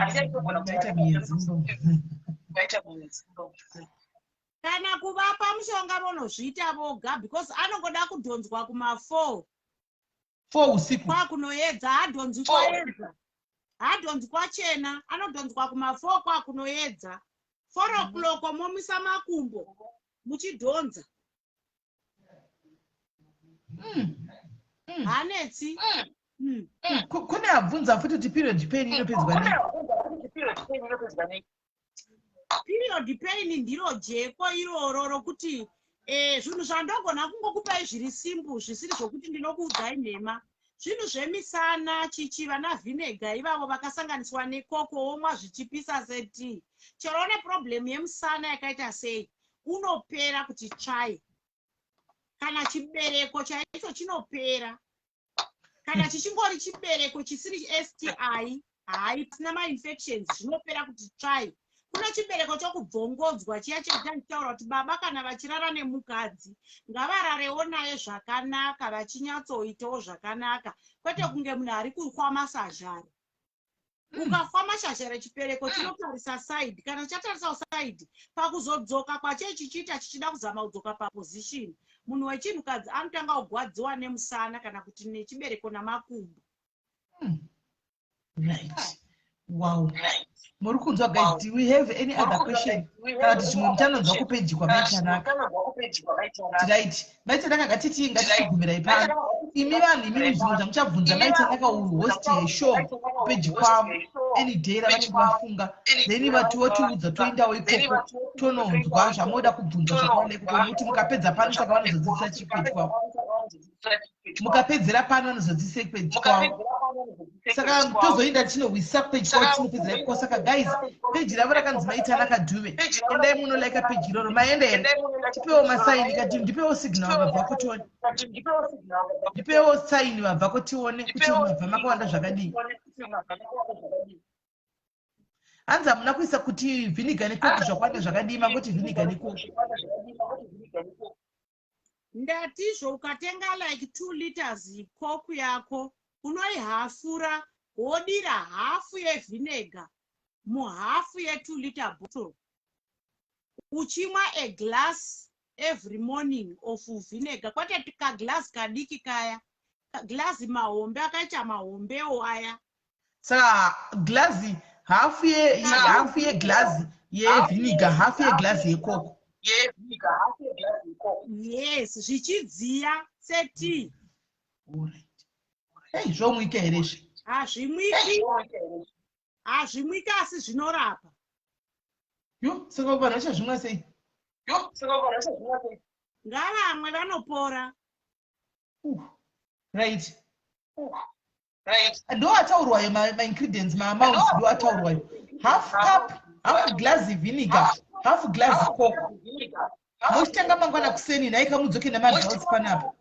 Speaker 1: ndaita miedzi.
Speaker 2: Kana kuvapa mushonga vonozviita voga because anongoda kudhonzwa kuma4.
Speaker 1: 4 usiku.
Speaker 2: Kwakunoedza hadhonzwi kwaedza. Hadhonzwi kwachena anodhonzwa kuma4 kwakunoedza. 4 o'clock momisa makumbo muchidhonza. Hanetsi.
Speaker 1: Kune abvunza futi kuti period pain inopedzwa nei?
Speaker 2: Period pain ndiro jeko iroro rokuti zvinhu zvandogona kungokupai zviri simple zvisiri zvokuti ndinokuudzai nhema. Zvinhu zvemisana chichi vana vinegar ivavo vakasanganiswa nekoko womwa zvichipisa setii. Chero une problem yemusana yakaita sei unopera kuti tsvai. Kana chibereko chaicho chinopera. Kana chichingori chibereko chisiri STI, hai pasina mainfections zvinopera kuti tsvai. Kune chibereko chokubvongodzwa chiya chenditaura kuti baba kana vachirara nemukadzi ngavararewo naye zvakanaka vachinyatsoitawo zvakanaka kwete kunge munhu ari kuhwa masazhara. Ukahwa mashazhara chibereko chinotarisa side, kana chatarisa side pakuzodzoka kwacho chichiita chichida kuzama kudzoka paposition, munhu wechinhukadzi anotanga kugwadziwa nemusana kana kuti nechibereko namakumbo.
Speaker 1: Right. Wow. Muri kunzwa guys, do we have any other question? Kana kuti zvimwe muchanonzwa kupeji kwamaitanaka. Right. Maitanaka ngatiti ngatichigumirai pano. Imi vanhu imimi zvimwe zvamuchabvunza Maitanaka uyu host yeshow kupeji kwavo any day ravanenge vafunga then vatiwotiudza toendawo ikoko tononzwa zvamoda kubvunza zvakawanda ikoko nokuti mukapedza pano saka vanozodzidzisa chipeji kwavo. Mukapedzera pano vanozodzidzisa peji kwavo. Saka tozoenda tinohwisisa peji kwavo tinopedzera ikoko. Saka guys, peji ravo rakanzi Maitanaka Dube. Endai munolaika peji iroro. Maenda here? Tipewo masaini kati ndipewo signal vabvako tione. Ndipewo saini vabvako tione kuti mabva makawanda zvakadii. Hanzi hamuna kuisa kuti vinegar necoke zvakwanda zvakadii, mangoti vinegar necoke.
Speaker 2: Ndatizvo ukatenga like 2 liters coke yako unoihafura wodira hafu yevinegar muhafu ye2 liter bottle uchimwa a glass every morning of vinegar, kwete kaglass kadiki kaya, glass mahombe akaita mahombewo aya.
Speaker 1: Saka glass hafu ye hafu yeglass yevinegar, hafu yeglass yekoko.
Speaker 2: Yes, zvichidziya setii.
Speaker 1: Alright. Hey, zvomwika here izvi?
Speaker 2: Hazvimwiki. Hazvimwiki asi zvinorapa.
Speaker 1: Yo, saka vanhu vachazvimwa sei?
Speaker 5: Yo, saka vanhu vachazvimwa sei?
Speaker 2: Ngavamwe vanopora.
Speaker 1: Right.
Speaker 5: Right.
Speaker 1: Ndo ataurwayo ma-ingredients, ma-amounts ndo ataurwayo. Half cup, half glass vinegar, half glass coke. Mochitanga mangwana kuseni nhai kamudzoke nemaresults panapa.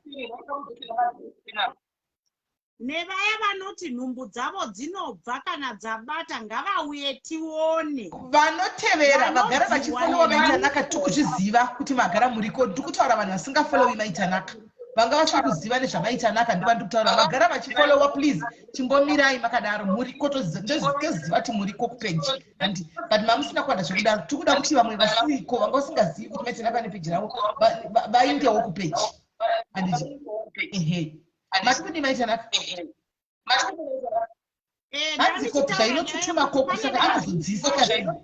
Speaker 2: Nevaya vanoti nhumbu dzavo dzinobva kana dzabata ngavauye tione.
Speaker 1: Vanotevera vagara vachifolowa Maitanaka tikuzviziva kuti magara muriko. Ndikutaura vanhu vasingafolowi Maitanaka. Vanga vasiri kuziva nezvaMaitanaka, ndova ndikutaura. Vagara vachifollowa, please chimbomirai makadaro. Muriko, toziva kuti muriko kupeji and but mamusina kuwanda zvekudaro. Tiri kuda kuti vamwe vasiriko, vanga vasingazivi kuti Maitanaka nepeji ravo, vaindewo kupeji, handiti? Ehe, mati kudi, Maitanaka? Hanzi koku zvainotutuma koko, saka inozodzisika.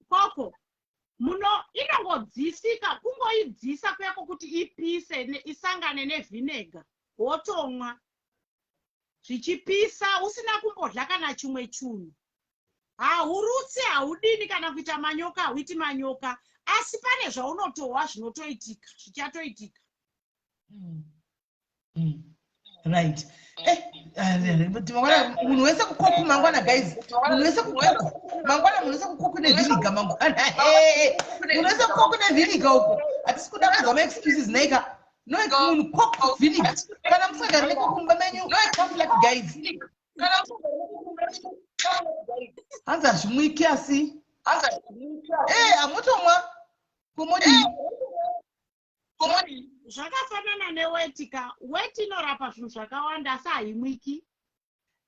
Speaker 2: Koko muno inongodzisika, kungoidzisa kuya kwokuti ipise isangane nevhinega, wotomwa zvichipisa usina kumbodya kana chimwe chunhu. Haurutsi, haudini kana kuita manyoka, hauiti manyoka, asi pane zvaunotohwa zvinotoitika, zvichatoitika.
Speaker 1: Right. Mangwana munhu wese kukoku mangwana, guys, munhu wese kukoku mangwana, munhu wese kukoku nevhiniga mangwana. Munhu wese kukoku nevhiniga uko. Hatisi kuda kunzwa maexcuses naika. No, munhu koku vhiniga. Kana musingagari nekoku mumba menyu, tough luck, guys. Hanzi hazvimwiki, asi hamutomwa komodii?
Speaker 2: Zvakafanana neweti ka. Weti inorapa zvinhu zvakawanda, asi haimwiki.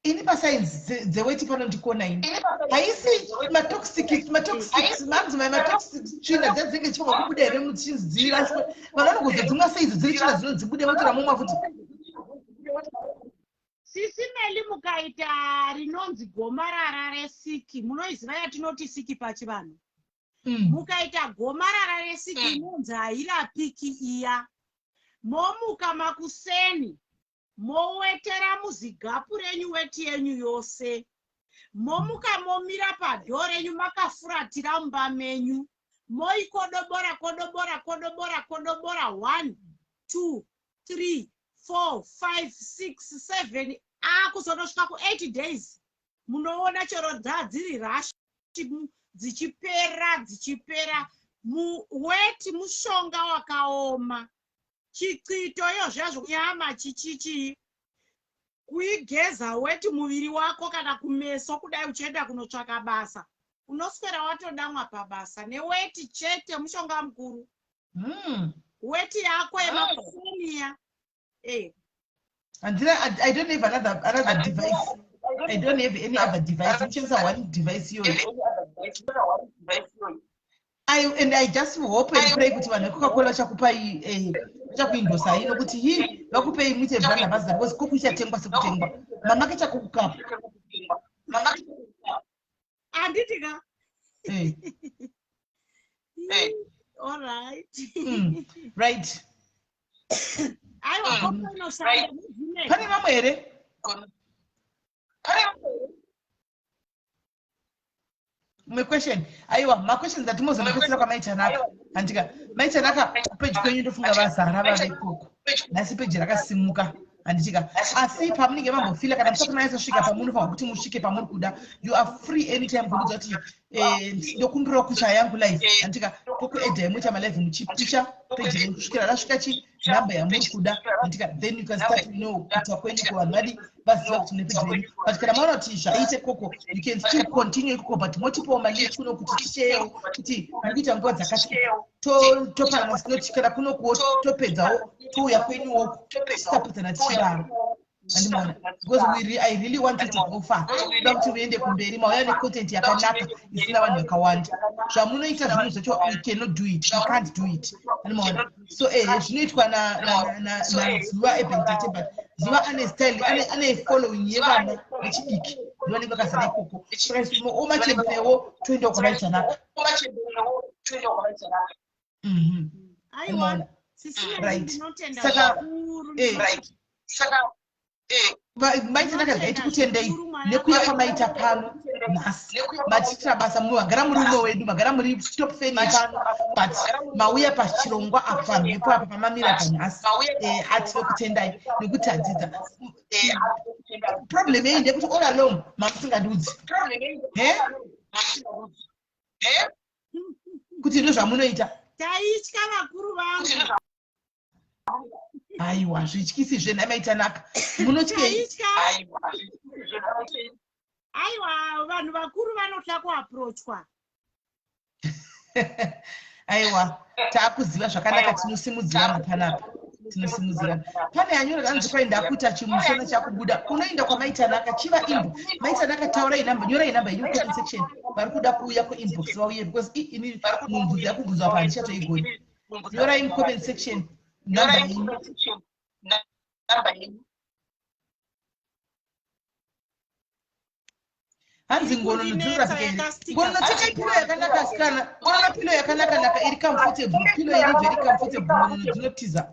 Speaker 1: Ini pasainzi dzeweti pano ndikona ini haisi matoxic, matoxic manzi mai matoxic tsvina dziya dzinenge dzichifanwa kubuda here muchinzi dziraswe? Vanhu vanogozodzimwa sei idzo dziri tsvina dzinonzi dzibude, motora momwa futi?
Speaker 2: Sisi Meli, mukaita rinonzi gomarara resiki, munoiziva yatinoti siki pachivanhu? Mukaita gomarara resiki inonzi hairapiki iya, momuka makuseni, mowetera muzigapu renyu weti yenyu yose, momuka momira padhoo renyu makafuratira mumba menyu, moikodobora, kodobora, kodobora, kodobora, 1, 2, 3, 4, 5, 6, 7, akuzondosvika ku8 days, munoona chero dzaa dziri rash dzichipera, dzichipera. Weti mushonga wakaoma. Chicito iyo zvazvo nyama chichichii kuigeza weti muviri wako kana kumeso kudai uchienda kunotsvaka basa, unoswera watodamwa pabasa neweti chete. Mushonga mukuru. Weti yako yemakuseniya.
Speaker 1: Andina, I don't have another device. I don't have any other device. Ndichishandisa one device iyoyo. And I just hope and pray kuti vanhu veCoca-Cola vachakupai, vachakuindosai nokuti hi vakupei muite brand ambassador, because koku ichatengwa sekutengwa mamake chakokukapu.
Speaker 2: Handiti ka? All right.
Speaker 1: Right.
Speaker 2: Aiwa, koko inoshanda.
Speaker 1: Pane vamwe here? Mumwe question? Aiwa, maquestions atimozonopesera kwaMaitanaka, handika? Maitanaka, kupeji kwenyu ndofunga vazara vave ikoko nhasi. Peji rakasimuka, handitika? Asi pamunenge mambofila kana musati manyatsosvika pamunofanira kuti musvike pamuri kuda, you are free anytime kuudza kuti ndokumbirawo kucha yangu live, handitika? Tokuedhai muita malive muchipisha peji renyu kusvikira rasvika chi nhamba yamuri kuda, handitika? Then you can start kuita kwenyu kuvanhu vadi vaziva kuti mune peji renyu. But kana maona kuti zvaite koko, you can still continue ikoko, but motipawo malink kuno kuti tisheyewo kuti muri kuita nguva dzakati, topanana slot. Kana kunokuwo topedzawo, touya kwenyuwo, tisapedzana tichidaro, andimona? Because I really want you to go far. Kuda kuti uende kumberi. Mauya necontent yakanaka isina vanhu vakawanda. Zvamunoita zvinhu zvacho, we cannot do it, we can't do it, andimaona? So ehe, zvinoitwa naZuva Ebentete, but Zuva ane style, ane following yevana vechidiki, ndovanenge vakazara ikoko. Saka omachemberewo toendawo kwaMaitanaka.
Speaker 2: Aiwa.
Speaker 1: Right, saka Maitanaka, regai tikutendei nekuya kwamaita pano nhasi. Matiitira basa. Magara muri umwe wedu, magara muri top fan pano, but mauya pachirongwa apa, pamhepo apa, pamamira panhasi. Ative kutendai nekuti tadzidza. Problem yei ndekuti all along mamusingandiudzi he kuti ndo zvamunoita.
Speaker 2: Taitya vakuru vangu.
Speaker 1: Aiwa, zvityisi zvenhai, Maitanaka, munotyei?
Speaker 2: Taitya. Aiwa, vanhu vakuru vanotya kuaproachwa.
Speaker 1: Aiwa, taakuziva zvakanaka, tinosimudzirana panapa, tinosimudzirana. Pane anyora anzi kwai ndakuita chimusana chakubuda. Unoenda kwaMaitanaka, chiva imbo Maitanaka, taurai namba, nyorai namba yenyu comment section. Vari kuda kuuya kuinbox vauye, because ini mubvunzo yakubvunzwa pa handichatoigoni. Nyorai mucomment section namba yenyu. Hanzi ngonono dzinorapika here? Ngonono tsekai pilo yakanaka, asikana. Ngonono pilo yakanaka naka, iri comfortable, pilo iri very comfortable, ngonono dzinotiza.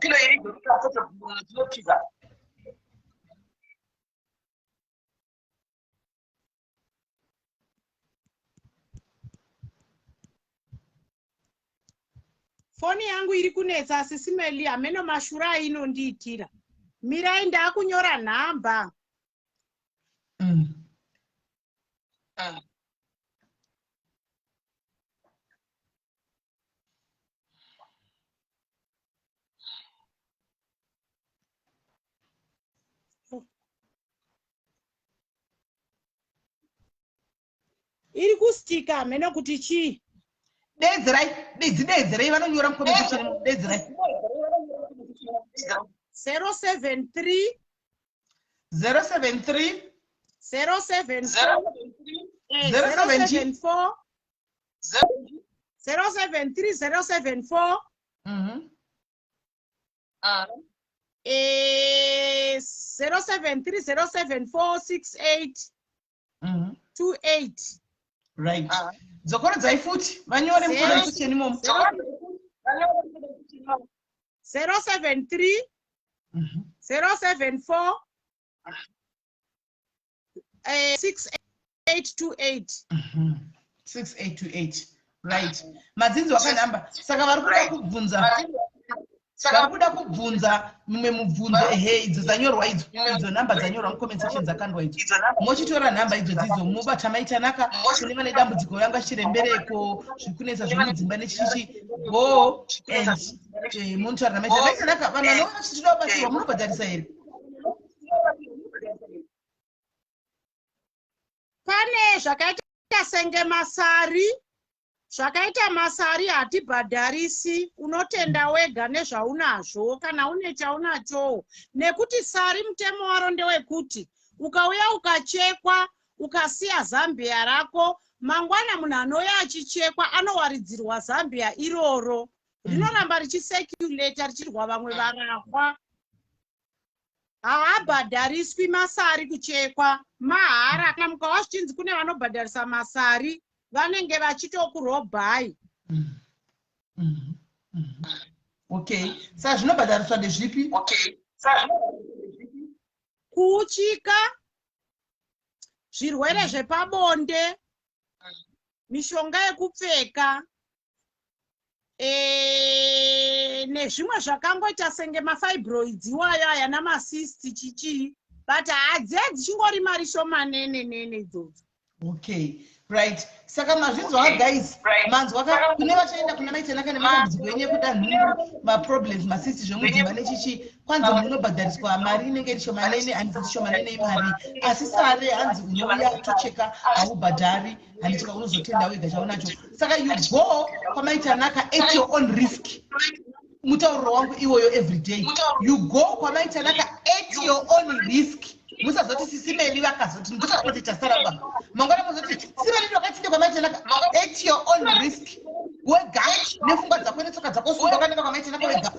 Speaker 2: Foni yangu iri kunetsa, asisi Meli, hameno mashura ainondiitira. Mirai, ndaakunyora nhamba. Iri kustika, hameno kuti chii.
Speaker 1: Deedzerai, dzideedzerei, vanonyora mucomment section, deedzerai.
Speaker 2: 073.
Speaker 1: 073.
Speaker 2: 074.
Speaker 1: 074.
Speaker 2: 073 074. 073 074 68 28.
Speaker 1: Right, dzokorodzai futi, vanyore mucomment section imomo.
Speaker 2: 073 074 6828.
Speaker 1: 6828, right. Madzinzi wakanhamba. Saka vari kuda kubvunza, vari kuda kubvunza mumwe mubvunzo, ehe, idzo dzanyorwa idzo, idzo nhamba dzanyorwa mucomment section, dzakandwa idzo. Mochitora nhamba idzo dzidzo, mobata Maitanaka. Kune vane dambudziko ranga chirembereko, zviri kunetsa zvemudzimba nechichichi, go and munotaura naMaitanaka. Maitanaka, vanhu vanouya vachiti toda kubatsirwa, munobhadharisa here?
Speaker 2: Pane zvakaita senge masari, zvakaita masari hatibhadharisi. Unotenda wega nezvaunazvo kana une chaunachowo, nekuti sari mutemo waro ndewekuti ukauya ukachekwa ukasiya zambia rako, mangwana munhu anouya achichekwa anowaridzirwa zambia iroro, rinoramba richiseculata richirwa vamwe varahwa. Haabhadhariswi masari, kuchekwa mahara. Kana mukawa zvichinzi kune vanobhadharisa masari, vanenge vachitokurobhai.
Speaker 1: Okay, saka zvinobhadhariswa ndezvipi?
Speaker 2: Kuuchika, zvirwere zvepabonde, mishonga yekupfeka, nezvimwe zvakangoita senge mafibroids iwayo aya namacysts, chichii, but hadziya dzichingori mari shomanene nene idzodzo.
Speaker 1: Okay, right, saka mazvinzwa guys, manzwa ka? Kune vachaenda kuna Maitanaka nematambudziko enyu ekuda nhumbu, maproblems, macysts, zvemudzimba nechichi, kwanzi munobhadhariswa mari inenge iri shomanene, handiti? Shomanene imari, asi sare hanzi unouya tocheka, haubhadhari, handiti? Unozotenda wega chaunacho. Saka you go kwaMaitanaka at your own risk. Mutauriro wangu iwoyo every day, you go kwaMaitanaka at your own risk. Musazoti sisimeli vakazoti ndokapoti tasaramba mangwana, muzoti simeli ndakatinde kwaMaitanaka. At your own risk, wega nepfungwa dzako netsoka dzako, sunda wakanaka kwaMaitanaka wega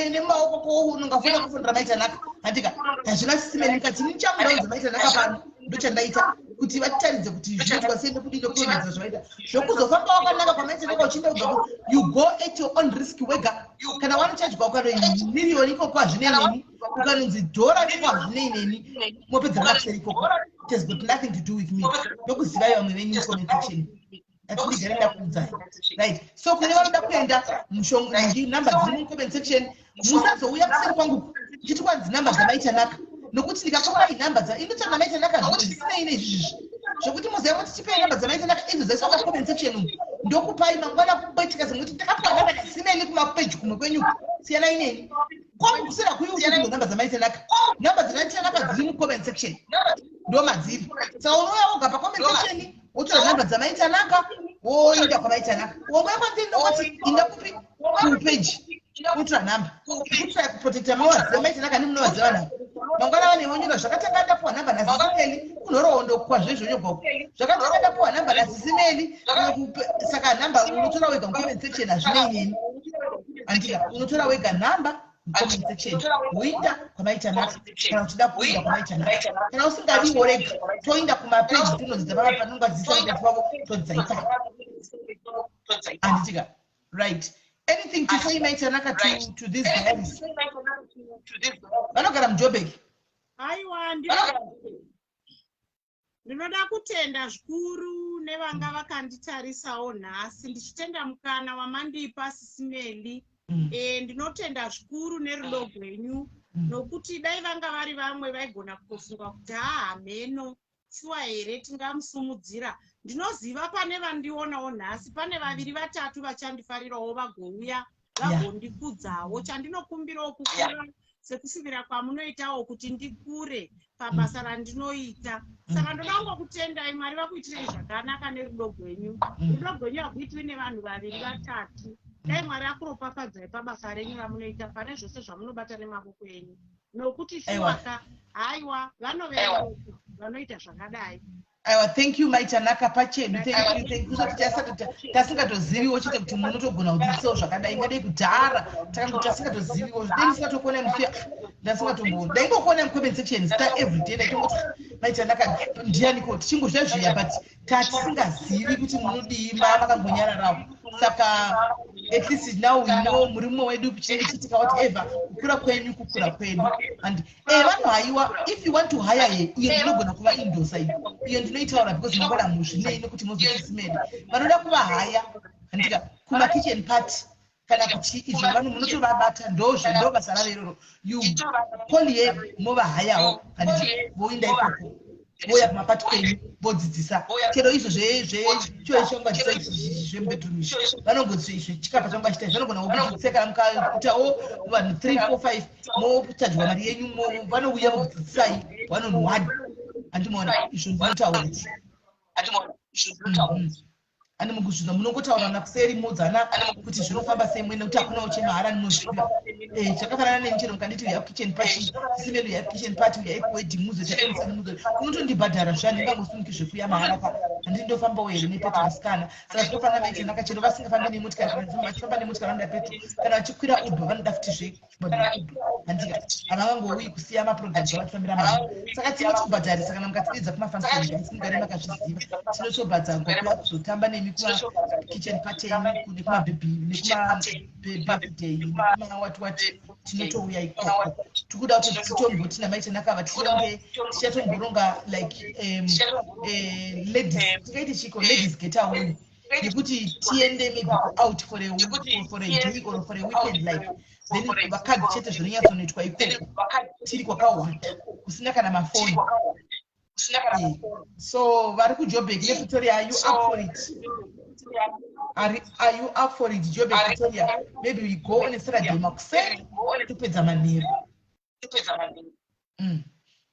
Speaker 1: nemaoko ko unongafuna kufundira Maitanaka, handika? Hazvina sisimeli mukati nichamudaudza Maitanaka pano, ndochandaita kuti vatitaridze kuti zvinoitwa sei nekudii nekurondedzera zvavaita. Zvokuzofamba wakanaka kwaMaitanaka uchienda kubva, you go at your own risk wega. Kana wanochajwa ukanoi miriyoni ikoko, hazvinei neni. Ukanonzi dhora ikoko, hazvinei neni. Mopedzera makuseri ikoko, it has got nothing to do with me. Ndokuzivai vamwe venyu mucomment section, atindigare ndakuudzai. Right, so kune vanoda kuenda, mushonga, namba dziri mucomment section. Musazouya kuseri kwangu chiti kwanzi namba dzaMaitanaka, nokuti ndikakupai namba dza inotsvaka Maitanaka, zvimwe zvisinei neizvizvi zvokuti muziva kuti tipei namba dzaMaitanaka idzo dzaiswa pacomment section umu, ndokupai mangwana kuitika semwe ndakapiwa namba nasimeni kumapeji kumwe kwenyu. Siyanai neni, kwangu kusera kuiuti namba dzaMaitanaka, namba dzaMaitanaka dziri mucomment section, ndo madziri. Saka unouya woga pacomment section, wotora namba dzaMaitanaka. Woinda kwamaitanaka, wongouya kwandiri, ndongoti inda kupi? Kupeji, unotora nhamba. Kutry kuprotecta mawaziva maitanaka, ni munovaziva vanhu. Mangwana vane vonyora, "Zvakatanga ndapuwa nhamba naSisimeli." Kunhoroondo kwazvezvonyogwako, "Zvakatanga ndapuwa nhamba naSisimeli." Saka nhamba unotora wega mucomment section, hazvinei neni, andika. Unotora wega nhamba mucomment section, woinda kwamaitanaka kana uchida kuinda kwamaitanaka. Kana usingadi, worega. Toinda kumapeji, tinodzidza papa panongadzidzisa mukati wavo, todzidza ipapo, handitika? Right, anything to say, Maitanaka, to these guys vanogara muJobek?
Speaker 2: Aiwa, ndinoda kutenda zvikuru nevanga vakanditarisawo nhasi, ndichitenda mukana wamandipa, Sisimeli. Ndinotenda zvikuru nerudo rwenyu, nokuti dai vanga vari vamwe, vaigona kutofunga kuti, "Haa, mheno, shuwa here tingamusumudzira?" Ndinoziva pane vandionawo nhasi, pane vaviri vatatu vachandifarirawo, vagouya vagondikudzawo. Chandinokumbirawo kukura sekushuvira kwamunoitawo kuti ndikure pabasa randinoita. Saka ndoda kungokutendai. Mwari vakuitirei zvakanaka nerudo rwenyu. Rudo rwenyu hakuitwi nevanhu vaviri vatatu. Dai Mwari akuropafadzai pabasa renyu ramunoita, pane zvose zvamunobata nemaboko enyu, nokuti shuwaka, haiwa, vanovereka vanoita zvakadai.
Speaker 1: Aiwa, thank you, Maitanaka, pachedu. Thank you, thank you. Kusati tasingatoziviwo chete kuti munotogona kudzidzisawo zvakadai. Ngadei kudhara takangoti tasingatoziviwo. Dai ndisingatokuona musi, ndasingatombo, ndaingokuona mucomment section zita everyday, ndaitongoti, "Maitanaka ndianiko?" Tichingozviya zviya, but tatisingazivi kuti munodii, makangonyararawo. Saka at least now we know muri mumwe wedu. Chinenge chiitika, whatever, kukura kwenyu kukura kwedu. And vanhu, haiwa, if you want to hire ye, iyo ndinogona kuva endorsa iyo. Iyo ndinoitaura because mangwana muzvinei nekuti mozotisimedi vanoda kuvahaya, handika, kumakitchen party kana kuti izvo, vanhu munotovabata, ndozvo, ndo basa ravo iroro. You call ye, movahayawo, handiti? Voinda ikoko, voya kumapati kwenyu, vodzidzisa chero izvo zvechochangwadzisa zvemubedroom izvi, vanongoti zvechikapa changu achita, vanogona kukudzidzisa. Kana mukaitawo vanhu 3, 4, 5, mochajwa mari yenyu, vanouya vokudzidzisai one on one, handimaona? Izvo ndinotaura. Andi mukuzviza, munongotaurana kuseri, modzana kuti zvinofamba sei mwene, nekuti hakuna uchemahara, ndinozviziva. Chakafanana neni, chero mukanditi uya kitchen party, Simeli, uya kitchen party, uyai kuwedding, muzotaemusani, muzo unotondibhadhara zva, ndingangosuniki zvekuya mahara ka? Handiti ndofambawo here nepetro, asikana? Saka zvinofanana, Maitanaka, chero vasingafambi nemotikari, kana vachifamba nemotikari vanoda petro, kana vachikwira Uber vanoda futi zvekubhadhara Uber, handika? Havangangouyi kusiya maprograms avachifambira mahara. Saka tinotobhadharisa kana mukatidedza kumafunction, guys, mugare makazviziva, tinotobhadharwa kuya kuzotamba nemi kumakitchen party enyu, nekumabirthday, nekumawhat what, tinotouya ikoko. Tikuda kuti titomboti naMaitanaka vatironge, tichatomboronga like ladies, tingaiti chiko, ladies get away, nekuti tiende maybe out for a day or for a weekend, like then vakadzi chete, zvinonyatsonoitwa ikoko tiri kwakawanda, kusina kana mafoni. So vari kuJobek nePretoria, are you up for it? Are you up for it, Jobek, Pretoria? Maybe we go on a Saturday makuseni, topedza manheru,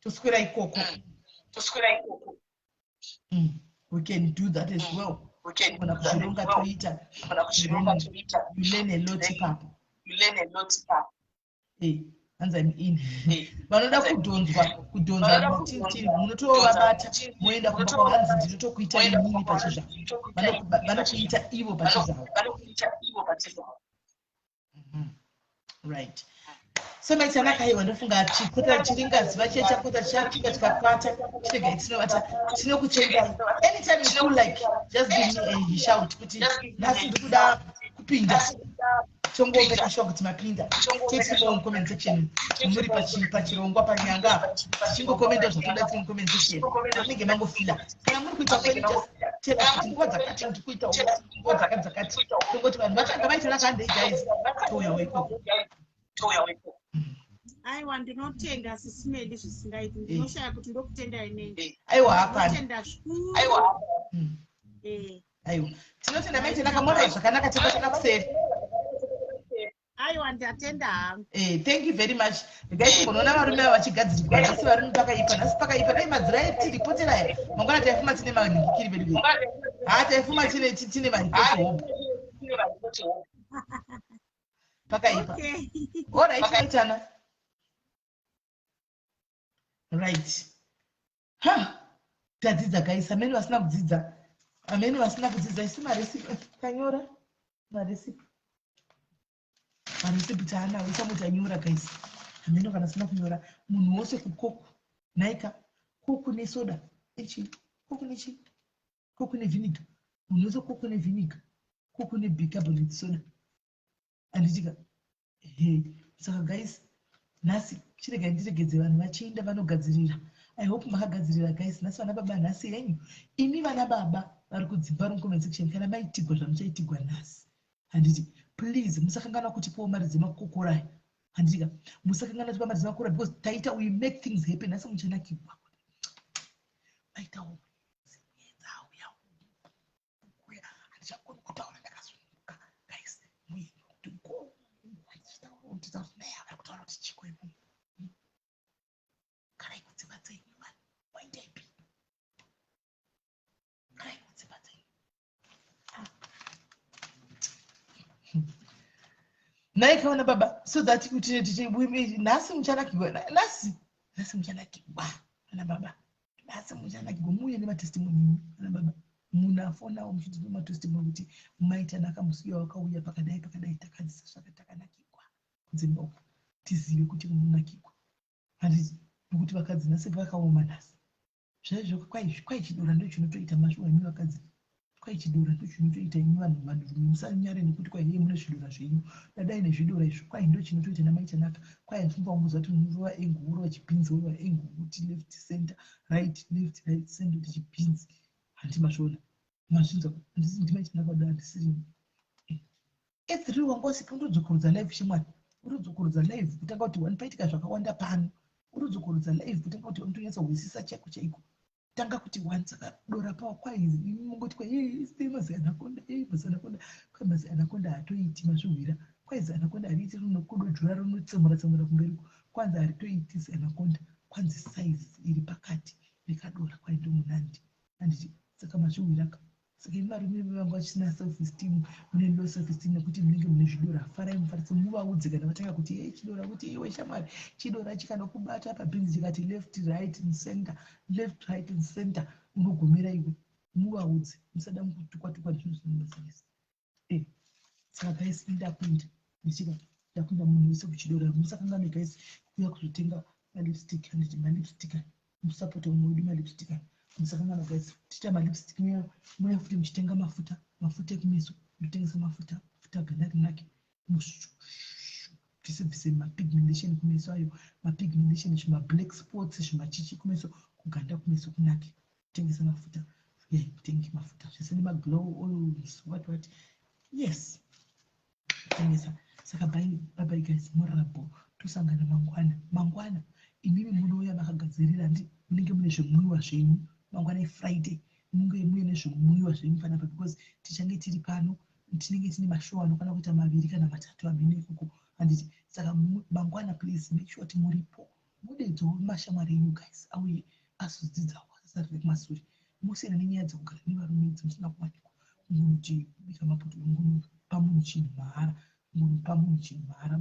Speaker 1: toswera ikoko. We can do that as well. Kana kuzvironga toita, you learn a lot ipapo. Hanzi, "I'm in." Vanoda kudhonzwa, kudhonzwa matintini, munotovabata, moenda kumba kwavo. Hanzi, "Ndinotokuita inini pachizvavo." Vanokuita ivo pachizvavo. Right, so Maitanaka, aiwa, ndofunga chikota chiringaziva chiya chakota chasvika, chikakwata, chirega tinovata. Tinokutendai. Anytime you feel like, just give me a shout kuti, "Nhasi ndikuda kupinda." Tongomeka sure kuti mapinda. Tetimo mucomment section, muri pachirongwa panyanga apa, tichingokomenda zvatoda tiri mucomment section. Munenge mangofila kana muri kuita kwenyu, just tell us kuti nguva dzakati ndiri kuita, nguva dzakati dzakati. Tongoti vanhu vatanga vaitana kandei, guys, touyawo ikoko.
Speaker 2: Aiwa, ndinotenda, Sisimeli, zvisingaiti. Ndinoshaya kuti ndokutendai nei.
Speaker 1: Aiwa, hapana.
Speaker 2: Ndinotenda zvikuru.
Speaker 1: Aiwa, tinotenda, Maitanaka. Mora zvakanaka, tobatana kuseri.
Speaker 2: Aiwa, ndatenda hangu.
Speaker 1: Thank you very much. Regai timbonoona varume ava vachigadzirirwa nhasi. Varume, pakaipa nhasi, pakaipa. Dai madzira etiripoteraya mangwana taifuma tine manhingikiri vedu vedu. Ha, taifuma tine tine maripoti hope. Pakaipa.
Speaker 2: Okay.
Speaker 1: Alright, maitana. Right. Ha! Tadzidza guys, amene vasina kudzidza. Amene vasina kudzidza isu marecipe tanyora marecipe. Marecipe taanawo isamwe tanyora guys. Amene kana asina kunyora munhu wose kukoku. Naika koku nesoda. Ichi koku nechi koku nevinegar. Munhu wose koku nevinegar. Koku nebicarbonate soda. Handitika. He, saka guys, nhasi chiregai ndiregedze vanhu vachienda vanogadzirira. I hope makagadzirira guys. Nhasi vana baba nhasi henyu. Imi vana baba vari kudzimba vari mucomment section kana maitigwa zvamuchaitigwa nhasi. Handiti, please musakanganwa kutipawo mari dzemakokorai. Handitika, musakanganwa kutipa mari dzemakokorai because taita we make things happen. Nhasi muchanakigwa. Maitawo kuya handichakoni kutaura ndakasununguka guys muini kuti vari kutaura kuti chiko imomo garai kudzimba dzenyu vanhu moendeipi garai kudzimba dzenyu nhai kaona baba so that kuti nhasi muchanakigwa nhasi nhasi muchanakigwa ana baba nhasi muchanakigwa muuye nematestimony ana baba munhu afonawo muchitipa matestimony kuti maitanaka musi uya wakauya pakadai pakadai takadzisa zvaka takanakigwa kudzimba uku tizive kuti munonakigwa handiti nokuti vakadzi nhasi vakaoma nhasi zvaizvo kwai chidora ndochinotoita mashuwa imi vakadzi kwai chidora ndochinotoita imi vanhu vanhurume musanyare nekuti kwai hei mune zvidora zvenyu dadai nezvidora izvo kwai ndochinotoita namaitanaka kwai handifunga kungoziva kuti unorova engu worova chibhinzi worova engu kuti left center right left right center kuti chibhinzi handi mazviona mazvinzwa handisi ndimaitanaka kuda handisiri e3 wanga usipo ndodzokorodza live chimwari urudzokorodza live kutanga kuti wani paitika zvakawanda pano urudzokorodza live kutanga kuti unotonyatsohwisisa chaiko chaiko tanga kuti wani saka dora pawa kwai mungoti kwai mazi anakonda mazi anakonda kwai mazi anakonda haatoiti mazvihwira kwai zi anakonda hariiti rinokudojora rinotsemura tsemura kumberi kwanzi haritoiti zi anakonda kwanzi size iri pakati rekadora kwai ndomunandi handiti saka mazvihwiraka Saka imi varume vanga vachisina self esteem mune low self esteem nekuti munenge mune zvidora farai mufarise muvaudze kana vatanga kuti hey chidora kuti iwe shamwari chidora chikanokubata pabhinzi chikati left right and center left right and center unogomera iwe muvaudze musada mukutukwa tukwa nezvinhu zvinobasirisa eh saka guys ndakuenda ndichika ndakuenda munhu wese kuchidora musakanganwe guys kuuya kuzotenga malipstick handiti malipstick musapota umwe wedu malipstick musakanganwa guys tiita malipstick muya futi muchitenga mafuta mafuta ekumeso ndotengesa mafuta mafuta ganda rinake bvise bvise mapigmentation kumeso ayo mapigmentation zvimablack spots zvimachichi kumeso kuganda kumeso kunake tengesa mafuta yeah, tenge mafuta zvese nemaglow oils what what yes tengesa saka bye bye bye guys morabo tosangana mangwana mangwana imimi munouya makagadzirira ndi munenge mune zvimwiwa zvenyu mangwana ifriday munge muine zvimwiwa zvenyu panapa because tichange tiri pano tinenge tine mashow anokwana kuita maviri kana matatu amhene ikoko handiti saka mangwana please make sure kuti muripo mudedzewo mashamwari enyu guys auye azodzidzawo asasarire kumasure musiyana nenyaya dzekugara nevarume idzi musina kuwanikwa kungonuti bika mapoto kungonopa munhu chinhu mahara kungonopa munhu chinhu mahara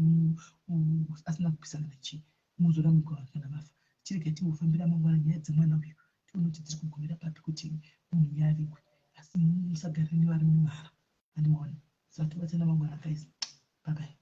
Speaker 1: asina kupisana nachii muzoramikwa vanhu kana vafa chirega timbofambira mangwana nyaya dzemwana uyu tione kuti dziri kugumira papi kuti munhu yavigwe asi musagare nevarume mahara andimaona saka tobatsana mangwana guys bye bye.